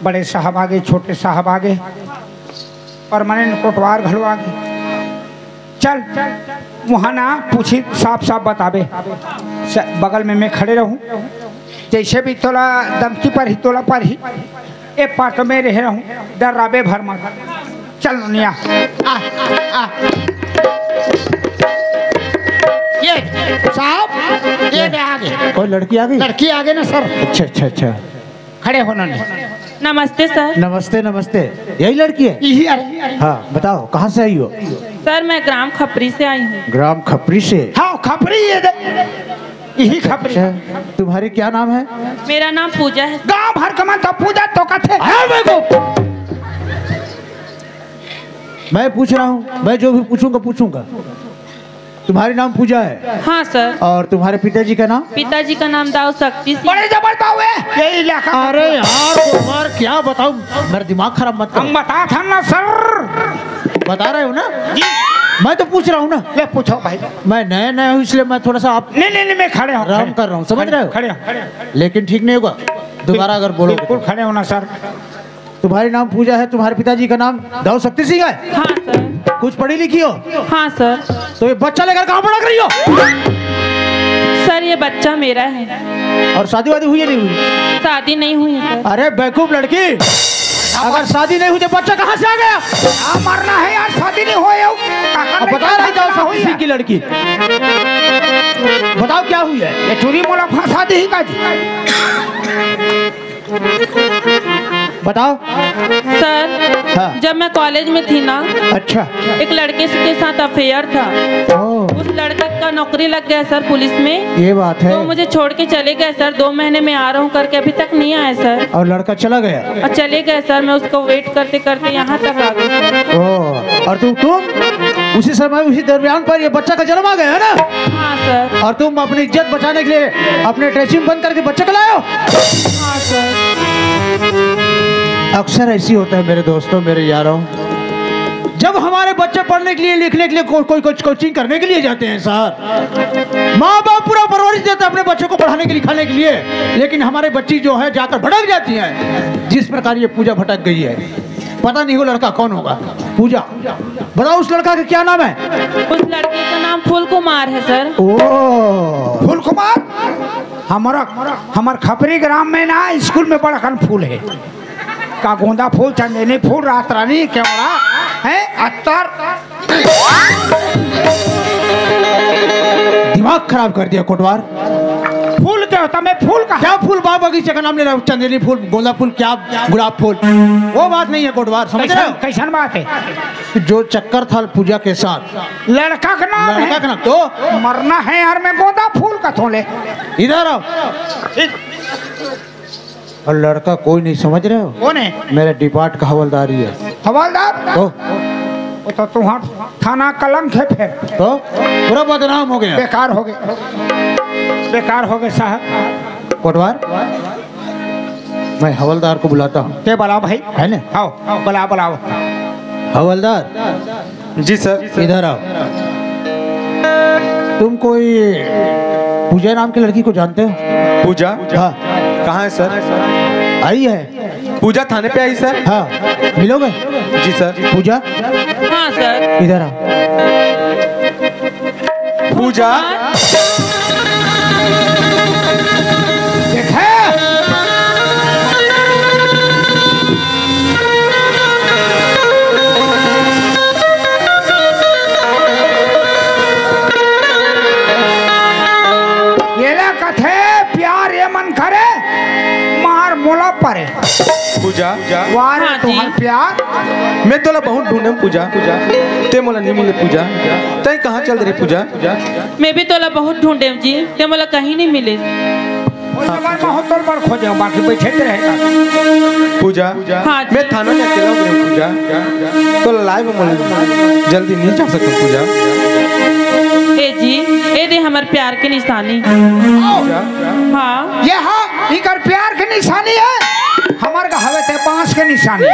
बड़े साहब आ गए, छोटे साहब आ गए, परमानेंट कोटवार घलो आ गए। चल, वहाँ ना पूछी, साफ साफ बताबे। स-, बगल में मैं खड़े रहूँ, जैसे भी तोला धमकी परही, तोला परही। ए पाट में रहे रहूँ, डराबे भर मत। चल नोनिया, आ, आ। ये साहब, ये दे आगे। कोई लड़की आ गई? लड़की आगे ना सर। अच्छा, अच्छा, अच्छा। खड़े हो नोनी। नमस्ते सर। नमस्ते, नमस्ते। यही लड़की है? यही। अरे, हाँ, बताओ, कहाँ से आई हो? सर, मैं ग्राम खपरी से आई हूँ। ग्राम खपरी से? हाँ, खपरी ये दे। यही खपरी। अच्छा, तुम्हारे क्या नाम है? मेरा नाम पूजा है। गांव भर का मन तो पूजा तो कथे। अरे बेवकूफ! मैं पूछ रहा हूँ, मैं जो भी पूछूंगा, पूछूंगा। तुम्हारी नाम पूजा है? हाँ सर। और तुम्हारे पिताजी का नाम? पिताजी का नाम दाऊ शक्ति सिंह। बड़े जबर दाऊ है ये इलाका का। अरे यार, तुम्हार क्या बताऊं, मेरा दिमाग खराब मत करो। हम बता था ना सर। बता रहे हो ना? जी। मैं तो पूछ रहा हूँ ना। ले पूछो भाई। मैं नया नया हूँ, इसलिए मैं थोड़ा सा आप नहीं, नहीं, नहीं, मैं खड़े हूँ, राम खड़े। कर रहा हूँ, समझ रहे हो? खड़े हूँ। लेकिन ठीक नहीं होगा, दोबारा अगर बोलोगे बिल्कुल तो। खड़े हो ना सर। तुम्हारे नाम पूजा है, तुम्हारे पिताजी का नाम दाऊ शक्ति सिंह है। हाँ सर। कुछ पढ़ी लिखी हो? हाँ सर। तो ये बच्चा लेकर कहाँ भटक रही हो? सर, ये बच्चा मेरा है। और शादी वादी हुई या नहीं हुई? शादी नहीं हुई है सर। अरे बेवकूफ लड़की, अगर शादी नहीं हुई तो बच्चा कहाँ से आ गया? हाँ, मरना है यार, शादी नहीं हो यार। काका अब बता रही दाऊ शक्ति सिंह की लड़की, बताओ क्या हुई है? ये चूरी मोला फंसा दी ही का जी। बताओ। सर, हाँ। जब मैं कॉलेज में थी ना, अच्छा। एक लड़के के साथ अफेयर था। ओह। उस लड़के का नौकरी लग गया सर पुलिस में। ये बात है। तो मुझे छोड़ के चले गए सर, दो महीने में आ रहा हूँ करके अभी तक नहीं आया सर। और लड़का चला गया? और चले गए सर, मैं उसको वेट करते करते यहाँ तक आ गई सर। ओह, और तुम, तुम उसी समय, उसी दरमियान पर ये बच्चा का जन्म आ गया है ना? हाँ सर। और तुम अपनी इज्जत बचाने के लिए अपने ड्रेसिंग बंद करके बच्चे को लाए हो? हाँ सर। अक्सर ऐसी होता है मेरे दोस्तों, मेरे यारों, जब हमारे बच्चे पढ़ने के लिए, लिखने के लिए, को-, कोई कुछ कोचिंग करने के लिए जाते हैं सर, माँ बाप पूरा परवरिश देता है अपने बच्चों को पढ़ाने के, लिखाने के लिए, लेकिन हमारे बच्ची जो है जाकर भटक जाती है। जिस प्रकार ये पूजा भटक गई है, पता नहीं वो लड़का कौन होगा। पूजा, बताओ उस लड़का का क्या नाम है? उस लड़के का नाम फूल कुमार है सर। ओ, फूल कुमार? हमारा, हमार खपरी ग्राम में ना स्कूल में बड़कन फूल है। का गोंदा फूल, चंदेनी फूल, रात रानी, केवड़ा, हैं, अत्तर। दिमाग खराब कर दिया कोटवार। फूल क्या होता? मैं फूल का क्या फूल? बाग बगीचे का नाम ले रहा हूँ, चंदेली फूल, गोंदा फूल, क्या गुलाब फूल, वो बात नहीं है कोटवार, समझ रहे हो? कैसन, कैसन बात है? जो चक्कर था पूजा के साथ। लड़का का नाम लड़का है। का नाम तो? मरना है यार, मैं गोंदा फूल का थोले। इधर आओ। और लड़का कोई नहीं, समझ रहे हो? कौन है? मेरे डिपार्ट का हवलदार ही है। हवलदार? तो? वो तो तुम्हारा थाना कलंक है फिर। तो? पूरा बदनाम हो गया। बेकार हो गए, बेकार हो गए साहब। कोटवार, मैं हवलदार को बुलाता हूँ। के बुलाओ भाई। है ना? आओ, बुलाओ, बुलाओ। हवलदार, जी सर। इधर आओ। तुम कोई पूजा नाम की लड़की को जानते हो? पूजा? हाँ। कहाँ है सर? आई है। पूजा थाने पे आई सर। हाँ, मिलोगे? जी सर। पूजा, हाँ सर। इधर आओ। पूजा। देखा? येला कथे प्यार ये मन करे, मार मोला परे। पूजा, वाह रे हाँ जी। तुम्हार प्यार। मैं तोला बहुत ढूंढेम पूजा, ते मोला नहीं मिले पूजा। तै कहाँ चल रहे पूजा? मैं भी तोला बहुत ढूंढेम जी, ते मोला कहीं नहीं मिले। ओए, जवान में हो तोर बर खोजे, बाकी बैठे के रहेगा। पूजा, हाँ जी। मैं थाना में अकेला हूँ पूजा। तो लाइव में जल्दी नहीं जा सकता पूजा। ए जी, ए दे हमार प्यार के निशानी। पूजा। हाँ। ये हाँ, इकर प्यार के निशानी है। हमार का हवे ते बांस के निशानी।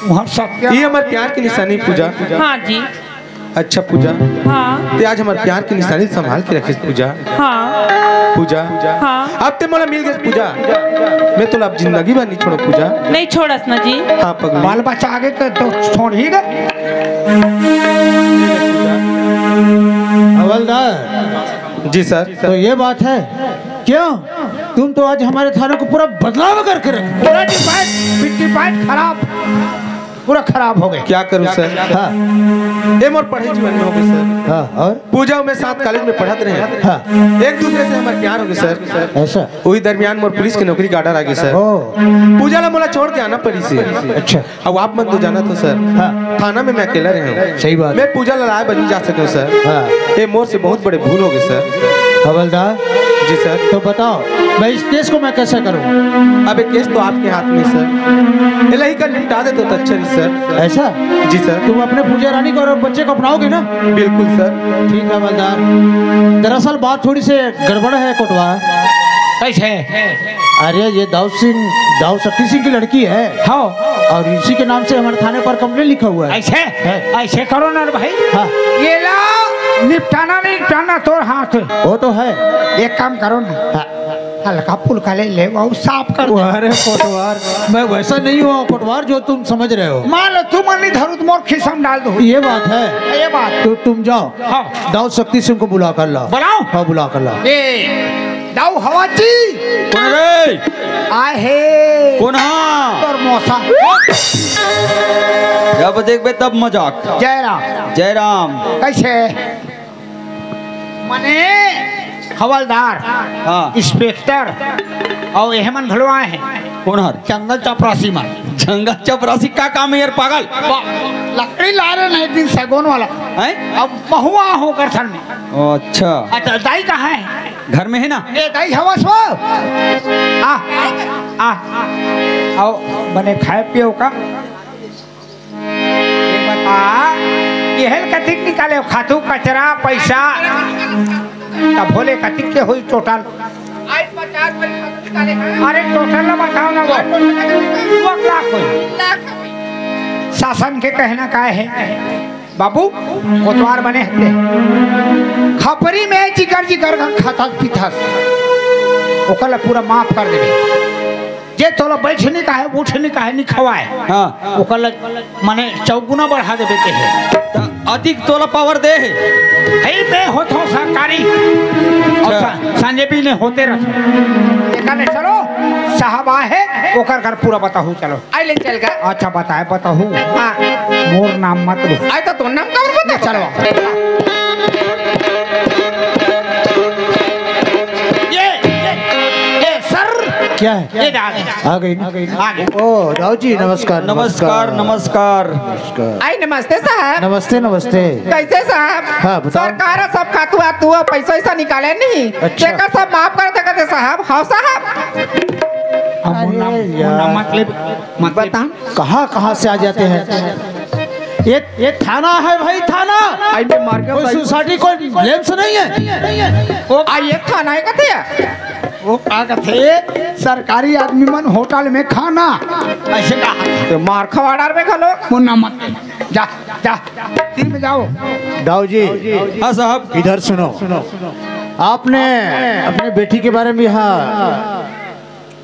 वहाँ सत्या। ये हमार प्यार के निशानी पूजा। हाँ जी। अच्छा पूजा, हाँ। ते आज हमर प्यार के निशानी संभाल के रखिस पूजा। हाँ। पूजा, हाँ। अब ते मोला मिल गेस पूजा, मैं तोला अब जिंदगी भर नहीं छोड़ो पूजा। नहीं छोड़स ना जी। हाँ पगली। बाल बच्चा आगे के तो छोड़ ही दे। हवलदार। जी सर। तो ये बात है, क्यों? तुम तो आज हमारे थाने को पूरा बदनाम करके रख, पूरा डिपार्ट, डिपार्ट खराब, पूरा खराब हो गए। क्या करूं सर? हाँ। ये मोर पढ़े जीवन में हो गए सर। हाँ, और? पूजा में साथ कॉलेज में पढ़त रहे। हाँ। एक दूसरे से हमारे प्यार हो गए सर। ऐसा? वही दरमियान मोर पुलिस के नौकरी का ऑर्डर आ गए सर। ओ। पूजा ला मोला छोड़ के आना पड़ी से। अच्छा। अब आप मन तो जानत हो सर, हाँ। थाना में मैं अकेला रहे हूँ। सही बात। मैं पूजा ला लाए बर नहीं जा सके सर। हाँ। ये मोर से बहुत बड़े भूल हो गए सर। हवलदार। जी सर। तो बताओ, मैं इस केस को मैं कैसे करूँ? अब ये केस तो आपके हाथ में सर, ये लही कर निपटा दे तो अच्छा रही सर। ऐसा? जी सर। तुम अपने पूजा रानी को और बच्चे को अपनाओगे ना? बिल्कुल सर। ठीक है हवलदार, दरअसल बात थोड़ी सी गड़बड़ है कोटवार। कैसे? अरे ये दाऊ सिंह, दाऊ शक्ति सिंह की लड़की है। हाँ। और इसी के नाम से हमारे थाने पर कंप्लेंट लिखा हुआ है। ऐसे? है। ऐसे करो ना रे भाई। हाँ। ये ला निपटाना नहीं निपटाना तोर हाथ। वो तो है। एक काम करो ना। हाँ। हल्का फुल्का ले ले वो साफ कर दे। अरे कोटवार, मैं वैसा नहीं हूँ कोटवार जो तुम समझ रहे हो। मान लो तुम नहीं धरू तो मोर खिस्सा में डाल दो। ये बात है। ये बात। तो तुम जाओ। हाँ। दाऊ शक्ति सिंह को बुला कर लाओ। बुलाओ। हाँ बुला कर लाओ। ए, दाऊ हवाची। कोन रे? आहे। कोन हा? तोर मौसा। जब देखबे तब मजाक। जय राम। जय राम। कैसे? मने हवलदार, हाँ। इंस्पेक्टर, अउ एहमन घलो आए हैं। कोन हर? जंगल चपरासी मन। जंगल चपरासी का काम है यार पागल? लकड़ी ला रहे नहीं दिन सगोन वाला। हैं? अब महुआ हो कर थन में। अच्छा। अच्छा, दाई कहाँ है? घर में है ना? ए, दाई हवस वो। आ, आ, आओ, बने खाए पियो का। ये बता, ये हेल कतिक निकाले खातू कचरा पैसा? तब भोले कतिक के होई टोटल? अरे टोटल ना बताओ ना वो। वो लाख होई। शासन के कहना का है? बाबू, कोतवार बने हते। खपरी में जिकर जिकर का खाथस पीथस, ओकर ला पूरा माफ कर देबे। जे तोला बैठने का है, उठने का है, नहीं खवाए। हाँ। ओकर ला, माने चौगुना बढ़ा देबे ते है। त अधिक तोला पावर दे है। हे, मैं होत हो सरकारी। और अच्छा। सा-, संजय भी ने होते रह। एका ले चलो, साहब आए है, ओकर घर पूरा बताहू, चलो। आई ले चल का। अच्छा बताए बताहू। हाँ। मोर नाम मत लो। आई तो तोर नाम का और बता। चलो। ये, ये, ये सर। क्या है? ये डाल। आ गई ना? आ गई। ओ, राव जी, नमस्कार, नमस्कार, नमस्कार। नमस्कार। आई नमस्ते साहब। नमस्ते, नमस्ते। कैसे साहब? हाँ, बताओ। सरकार ह सब खातू आतू ह, पैसा वैसा निकाले नहीं। अच्छा। तेकर सब माफ कर दे कहते साहब। हाँ साहब। अब मुन्ना, अरे मुन्ना यार। मतलब, मतलब बता। कहाँ, कहाँ से आ जाते हैं? ये, ये थाना है भाई, थाना। आई में मार के कोई बताई। सोसाइटी, कोई लेम्स नहीं है। वो आ, ये थाना है कहते हैं? वो का कथे, सरकारी आदमी मन होटल में खाना। ऐसे कहा। तो मार खवाड़ार में खा लो। मुन्ना मत। जा, जा, तीन में जाओ। दाऊ जी। हाँ साहब। इधर सुनो। आपने अपने बेटी के बारे में यहाँ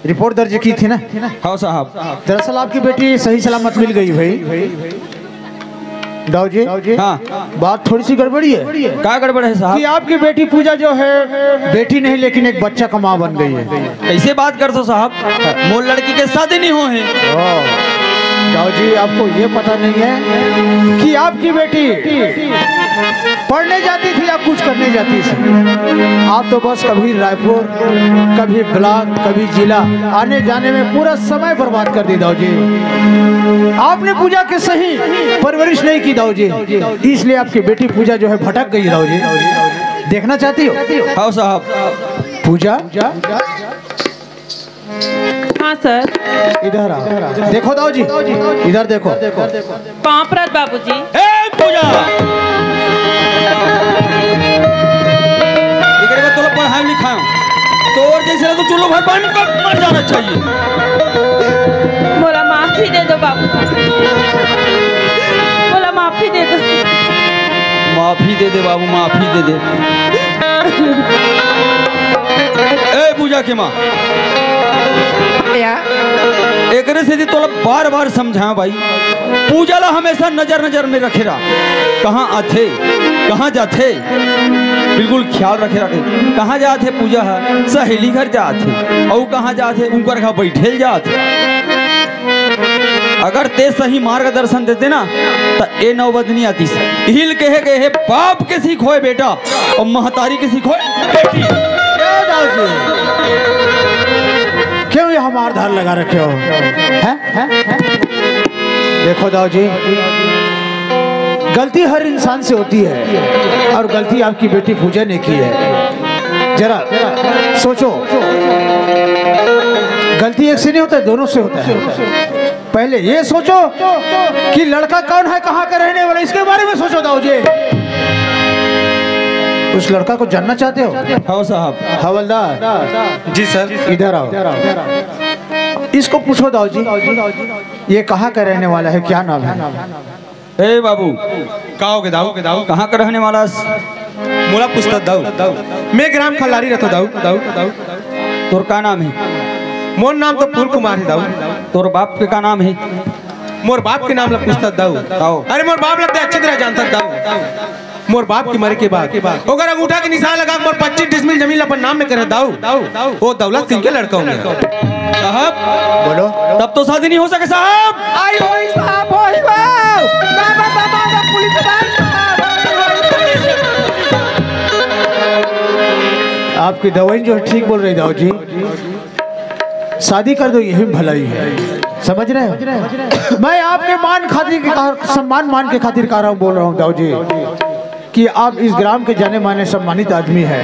रिपोर्ट दर्ज की थी ना? हाँ साहब। दरअसल आपकी बेटी सही सलामत मिल गई भाई। दाऊ जी। हाँ। बात थोड़ी सी गड़बड़ी है। का गड़बड़ है साहब? कि आपकी बेटी पूजा जो है, बेटी नहीं लेकिन एक बच्चा का माँ बन गई है। कैसे बात करथो साहब? मोर लड़की के शादी नहीं हो है। ओ, दाऊ जी, आपको ये पता नहीं है कि आपकी बेटी पढ़ने जाती थी या कुछ करने जाती थी? आप तो बस कभी रायपुर, कभी ब्लॉक, कभी जिला, आने जाने में पूरा समय बर्बाद कर दी दाऊ जी। आपने पूजा की सही परवरिश नहीं की दाऊ जी, इसलिए आपकी बेटी पूजा जो है भटक गई दाऊ जी। देखना चाहती हो? हाँ साहब। पूजा। हाँ सर। इधर आओ। देखो दाऊ जी, इधर देखो। पाँव परत बाबूजी। ए पूजा, एकरे बाद तोला पढ़ाई लिखाई, तोर जैसे रहे तो चूल्हो भर पानी में मर जाना चाहिए। मोला माफी दे दो बाबू, मोला माफी दे दो। माफी दे दे बाबू, माफी दे दे। ए पूजा के माँ, या? एकरे सेती तोला बार बार समझाया भाई, पूजा ला हमेशा नजर नजर में रखे रहा। कहाँ आथे, कहाँ जाथे, बिल्कुल ख्याल रखे रखे। कहाँ जाथे पूजा ह, सहेली घर जाथे, अउ कहाँ जाथे, उनकर घर बैठे ल जाथे। अगर ते सही मार्गदर्शन देते ना, त ए नौबत नहीं आतीस। हिल कहे गए हे, बाप के सीख होय बेटा, अउ महतारी के सीख होय बेटी। क्यों दाऊ जी? क्यों ये हमार धार लगा रखे हो? हैं? हैं? देखो दाऊ जी, गलती हर इंसान से होती है और गलती आपकी बेटी पूजा ने की है। जरा सोचो, गलती एक से नहीं होता है, दोनों से होता है। पहले ये सोचो कि लड़का कौन है, कहाँ का रहने वाला, इसके बारे में सोचो दाऊ जी। उस लड़का को जानना चाहते हो? हाँ साहब। हवलदार, जी सर। इधर आओ। इसको पूछो दाऊ जी, ये कहाँ का रहने वाला है, क्या नाम है? ए बाबू, का होगे दाऊ? कहाँ का रहने वाला हस? मोला पूछत दाऊ। मैं ग्राम खल्लारी रहथों दाऊ। तोर का नाम हे? मोर नाम तो फूल कुमार हे दाऊ। तोर बाप के का नाम हे? मोर बाप के नाम ला पूछत दाऊ। आओ। अरे मोर बाप ला ते अच्छी तरह जानत दाऊ। मोर बाप के मरे के बाद ओकर अंगूठा के निशान लगा के मोर पच्चीस डिसमिल जमीन ला अपन नाम में करे दाऊ। वो दौलत सिंह के लड़का हों मैं। साहब, बोलो। तब तो शादी नहीं हो सके साहब। आई होई साहब, होई हो। बाबा, बाबा, बाबा, पुलिस वाला साहब, होई, होई। आपकी दवाई जो है ठीक बोल रही दाऊ जी, शादी कर दो, यही भलाई है, समझ रहे हो? मैं आपके मान खातिर के कहा, सम्मान मान के खातिर कह रहा हूँ, बोल रहा हूँ दाऊ जी, कि आप इस ग्राम के जाने माने सम्मानित आदमी हैं।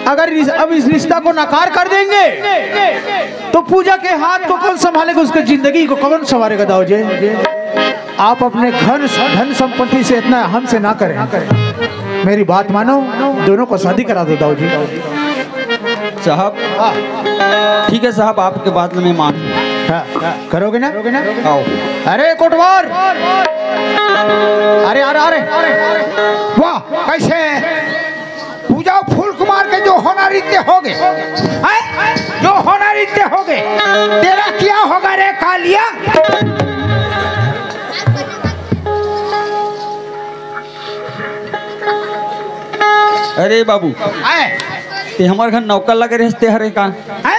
अगर इस, अब इस रिश्ता को नकार कर देंगे तो पूजा के हाथ को कौन संभालेगा, उसके जिंदगी को कौन संवारेगा दाऊ जी? आप अपने धन धन संपत्ति से इतना हमसे ना करें, मेरी बात मानो, दोनों को शादी करा दो दाऊ जी। साहब, हाँ। ठीक है साहब, आपके बात में मान। हाँ, हाँ, करोगे ना? आओ। अरे कोटवार, अरे अरे अरे, वाह, कैसे पूजा फूल कुमार के जो होना रित्य हो गए, हैं? जो होना रित्य हो गए, तेरा क्या होगा रे कालिया? अरे बाबू, आए। ते हमर घर नौकर लगे रहस ते हरे का? हैं?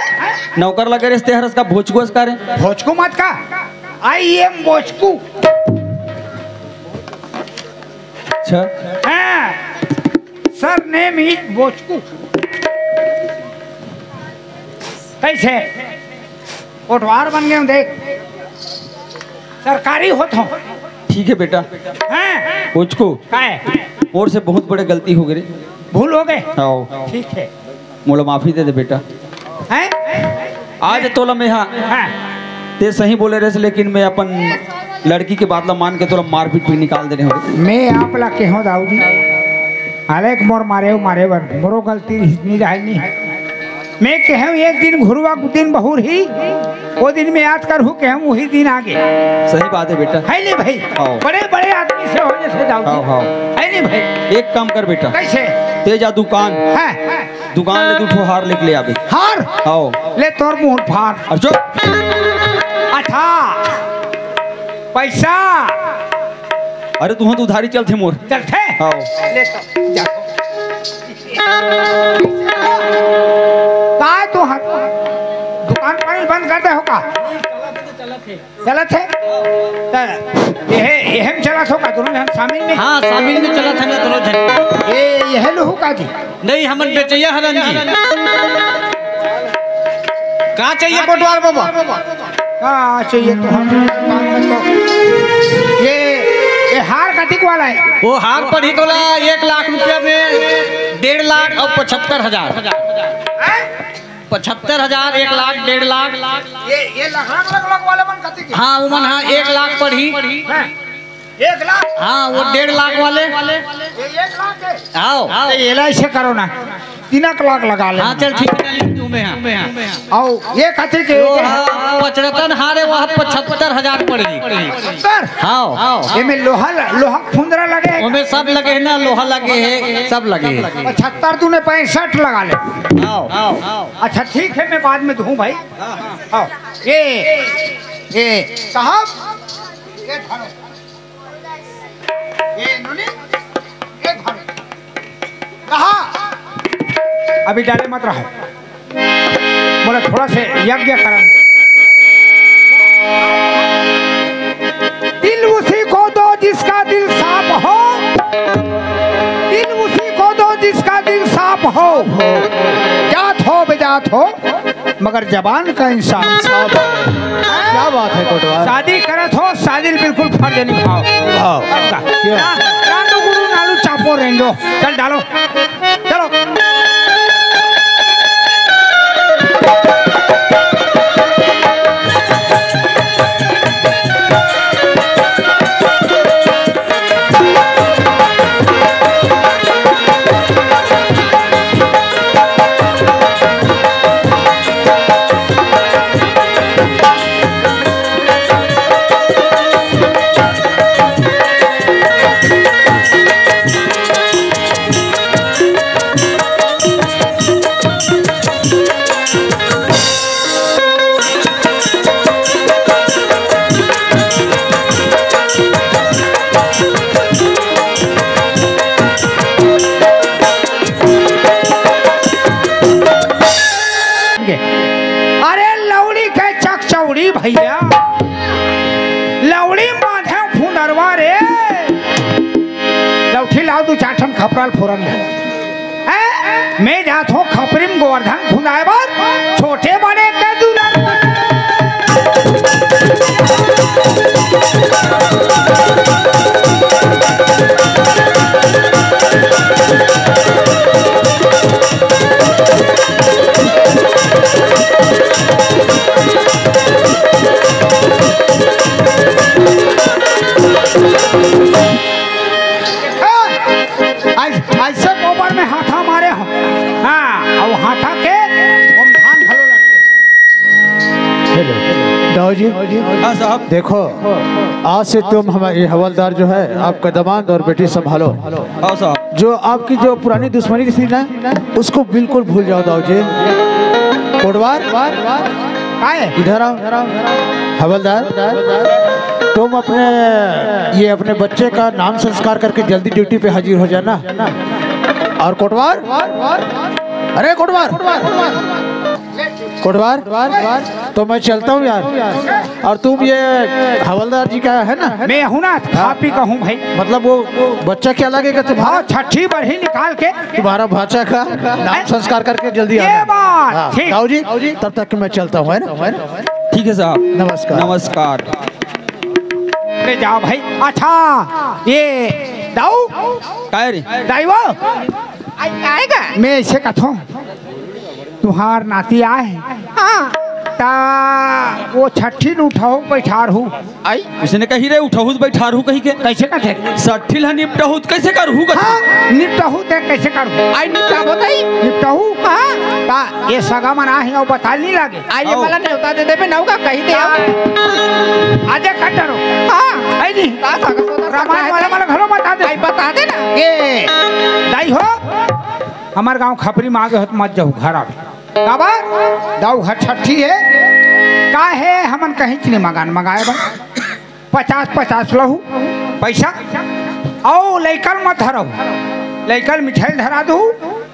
नौकर लगे रहस ते हरस का भोचकू अस का रे? भोचकू मत का, I am बोचकू। अच्छा। हाँ, surname is बोचकू। कैसे? कोटवार बन गए हूँ, देख, सरकारी होत हूँ। ठीक है बेटा। हैं? पूछको। काय? मोर से बहुत बड़े गलती हो गए रे। भूल हो गए? आओ। ठीक है। मोला माफी दे दे बेटा। हैं? आज तोला मैं, हाँ, हाँ। ते सही बोले रहे, लेकिन मैं अपन लड़की के बात ला मान के तोला मारपीट भी निकाल देने हो। मैं आप ला कहो दाऊ जी, हालांकि मोर मारे, मारे बर मोरो गलती नहीं रहे, नहीं है। मैं कहूँ एक दिन घुरवा दिन बहुर ही, वो दिन मैं याद करूँ कहूँ वही दिन आगे। सही बात है बेटा। है नहीं भाई? हाँ। बड़े बड़े आदमी से हो जैसे दाऊ जी। हाँ, हाँ। है नहीं भाई? एक काम कर बेटा। कैसे? ते जा दुकान। हाँ। दुकान ले दू ठो हार लेके ले आबे। हार? हाँ। ले तोर मुंह फार। और जो अच्छा पैसा। अरे तू तो उधारी चलथे मोर। चलथे? हाँ। ले तो जा। काय तू हर दुकान पानी बंद कर दे हो का? चलत हे? त एहे, एहे में चलत हो का दोनों झन शामिल में? हाँ, शामिल में चलत हे ना दोनों झन। ए, एहे लुहू का जी? नहीं, हमन बेचैया हरन जी। का चाहिए कोटवार बाबा? का चाहिए तो हम ये, ये हार कतिक वाला है? वो हार पड़ी तोला एक लाख रुपया में डेढ़ लाख और पचहत्तर हजार। हैं? पचहत्तर हजार, एक लाख, डेढ़ लाख। ये, ये लखड़ा लग, लग वाले मन कथी के? हाँ, वो मन, हाँ, एक लाख पड़ही। हैं? एक लाख? हाँ, वो डेढ़ लाख वाले। ये एक लाख है? आओ। तो ये ला ऐसे करो ना। तीन लाख लगा ले। हाँ, चल ठीक है, लिख दूं मैं, हाँ। अउ ये कथे के लोहा पचरतन हारे, वह पचहत्तर हजार पड़ रही। सत्तर? हाँ। एमे लोहा, लोहा फुंदरा लगे है? ओमे सब लगे है ना, लोहा लगे है, सब लगे है। पचहत्तर तूने पैंसठ लगा ले। हाँ। अच्छा ठीक है, मैं बाद में दूं भाई। हाँ। ये, ये साहब, ये धरो। ये नोनी, ये धरो। रहा। अभी डाले मत रहो। बोला थोड़ा से यज्ञ करन दे। दिल उसी को दो जिसका दिल साफ हो, दिल उसी को दो जिसका दिल साफ हो, जात हो बेजात हो, मगर जबान का इंसाफ। क्या बात है कोटवार। शादी करत हो, शादी ल बिल्कुल फर्ज निभाओ। हाँ। बस का। क्या? ना, नानू गुरु नानू चापो रेंजो। चल डालो। चलो। अरे लौड़ी के चकचौड़ी भैया, लौड़ी माधेव फुंदरवा रे, लौठी लाओ दू चार ठन खपराल फोरन ले। हैं? मैं जात हूँ खपरी म गोवर्धन खुंदाए बर, छोटे बड़े के दुलार। ऐस-, ऐसे गोबर में हाथा मारे हो। हाँ, अउ हाथा के ओम धान घलो लगथे। हेलो, दाऊ जी। हाँ साहब। देखो, आज से तुम हमारे, ये हवलदार जो है, आपका दामाद और बेटी संभालो। हाँ साहब। जो आपकी जो पुरानी दुश्मनी थी ना, उसको बिल्कुल भूल जाओ दाऊ जी। कोटवार, आए, इधर आओ। हवलदार, तुम अपने, ये अपने बच्चे का नाम संस्कार करके जल्दी ड्यूटी पे हाजिर हो जाना। और कोटवार, अरे कोटवार, कोटवार, तो मैं चलता हूँ यार। और तुम ये हवलदार जी का है ना? मैं हूँ ना, खा पी का हूँ भाई। मतलब वो बच्चा क्या लगेगा तुम्हारा? हाँ, छठी बरही निकाल के तुम्हारा भाचा का नाम संस्कार करके जल्दी आ ये जाना। बात, हाँ, ठीक। दाऊ जी, तब तक मैं चलता हूँ, है ना? ठीक है साहब। नमस्कार। नमस्कार। ले जाओ भाई। अच्छा, ये दाऊ? काय रे? दाई वो? आई, आएगा? मैं ऐसे कथों, तुहार नाती आए। हाँ। ता वो छठी न उठाहू बैठारहू। आई, उसने कही रे, उठहू त बैठारहू कही के। कैसे कथे? सठिल ह निपटहू त कैसे करहू कथे? हाँ, निपटहू ते कैसे करहू? आई निपटा बताई। निपटहू? हाँ। का ये सगा मन आहे अउ बता नहीं लागे? आई ये ओ। मला नेवता दे देबे नौका कही दे। का? आजे कट डरो। हाँ। आई नहीं। का सगा सोदर रामायण वाला मला घलो बता दे। आई बता दे ना। ये दाई हो, हमार गांव खपरी म आगे हो त मत जाहू, घर आवे। काबर? दाऊ घर छठी हे। का हे, हमन कहीं चले मगान मगाए बर। पचास पचास लहू पैसा। अउ लइकन मत धरहू। लइकन मिठाई धरा दू,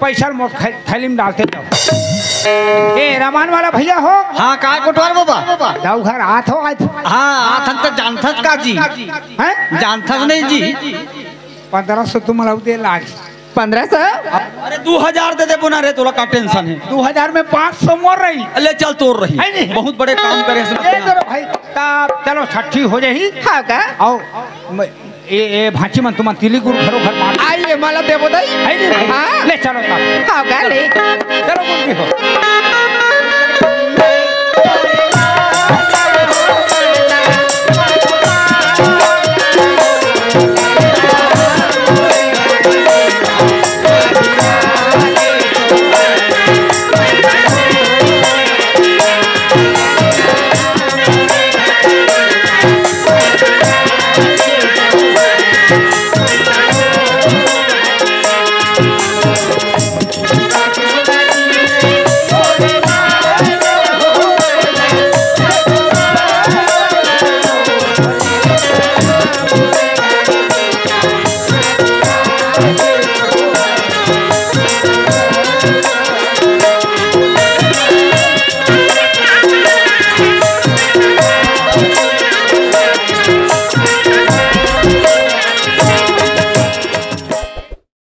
पैसा मोर थे-, थैली म डालते जाओ। ए, रामायण वाला भैया हो। हाँ, काय कोटवार बाबा? दाऊ घर आत हो आज। हाँ, आथन त जानथस का जी? हैं? जानथस नहीं जी? पन्द्रह सौ तुम लऊ दे लाग। पन्द्रह सौ? अरे, दू हजार दे देबो ना रे, तोला का tension हे? दू हजार में पाँच सौ मोर रही। ले चल, तोर रही। है नहीं? बहुत बड़े काम करे हस ए, ना। तेरा भाई, ता चलो, छठी हो जाही। हाँ का? आओ, म-, ए, ए, भांची मन, तुमन तिली गुड़ घरो घर मार। आइए, मला देबो दाई। है नहीं भाई? हाँ। ले चलो ता। हाँ का, ले। चलो, गुड़ की हो।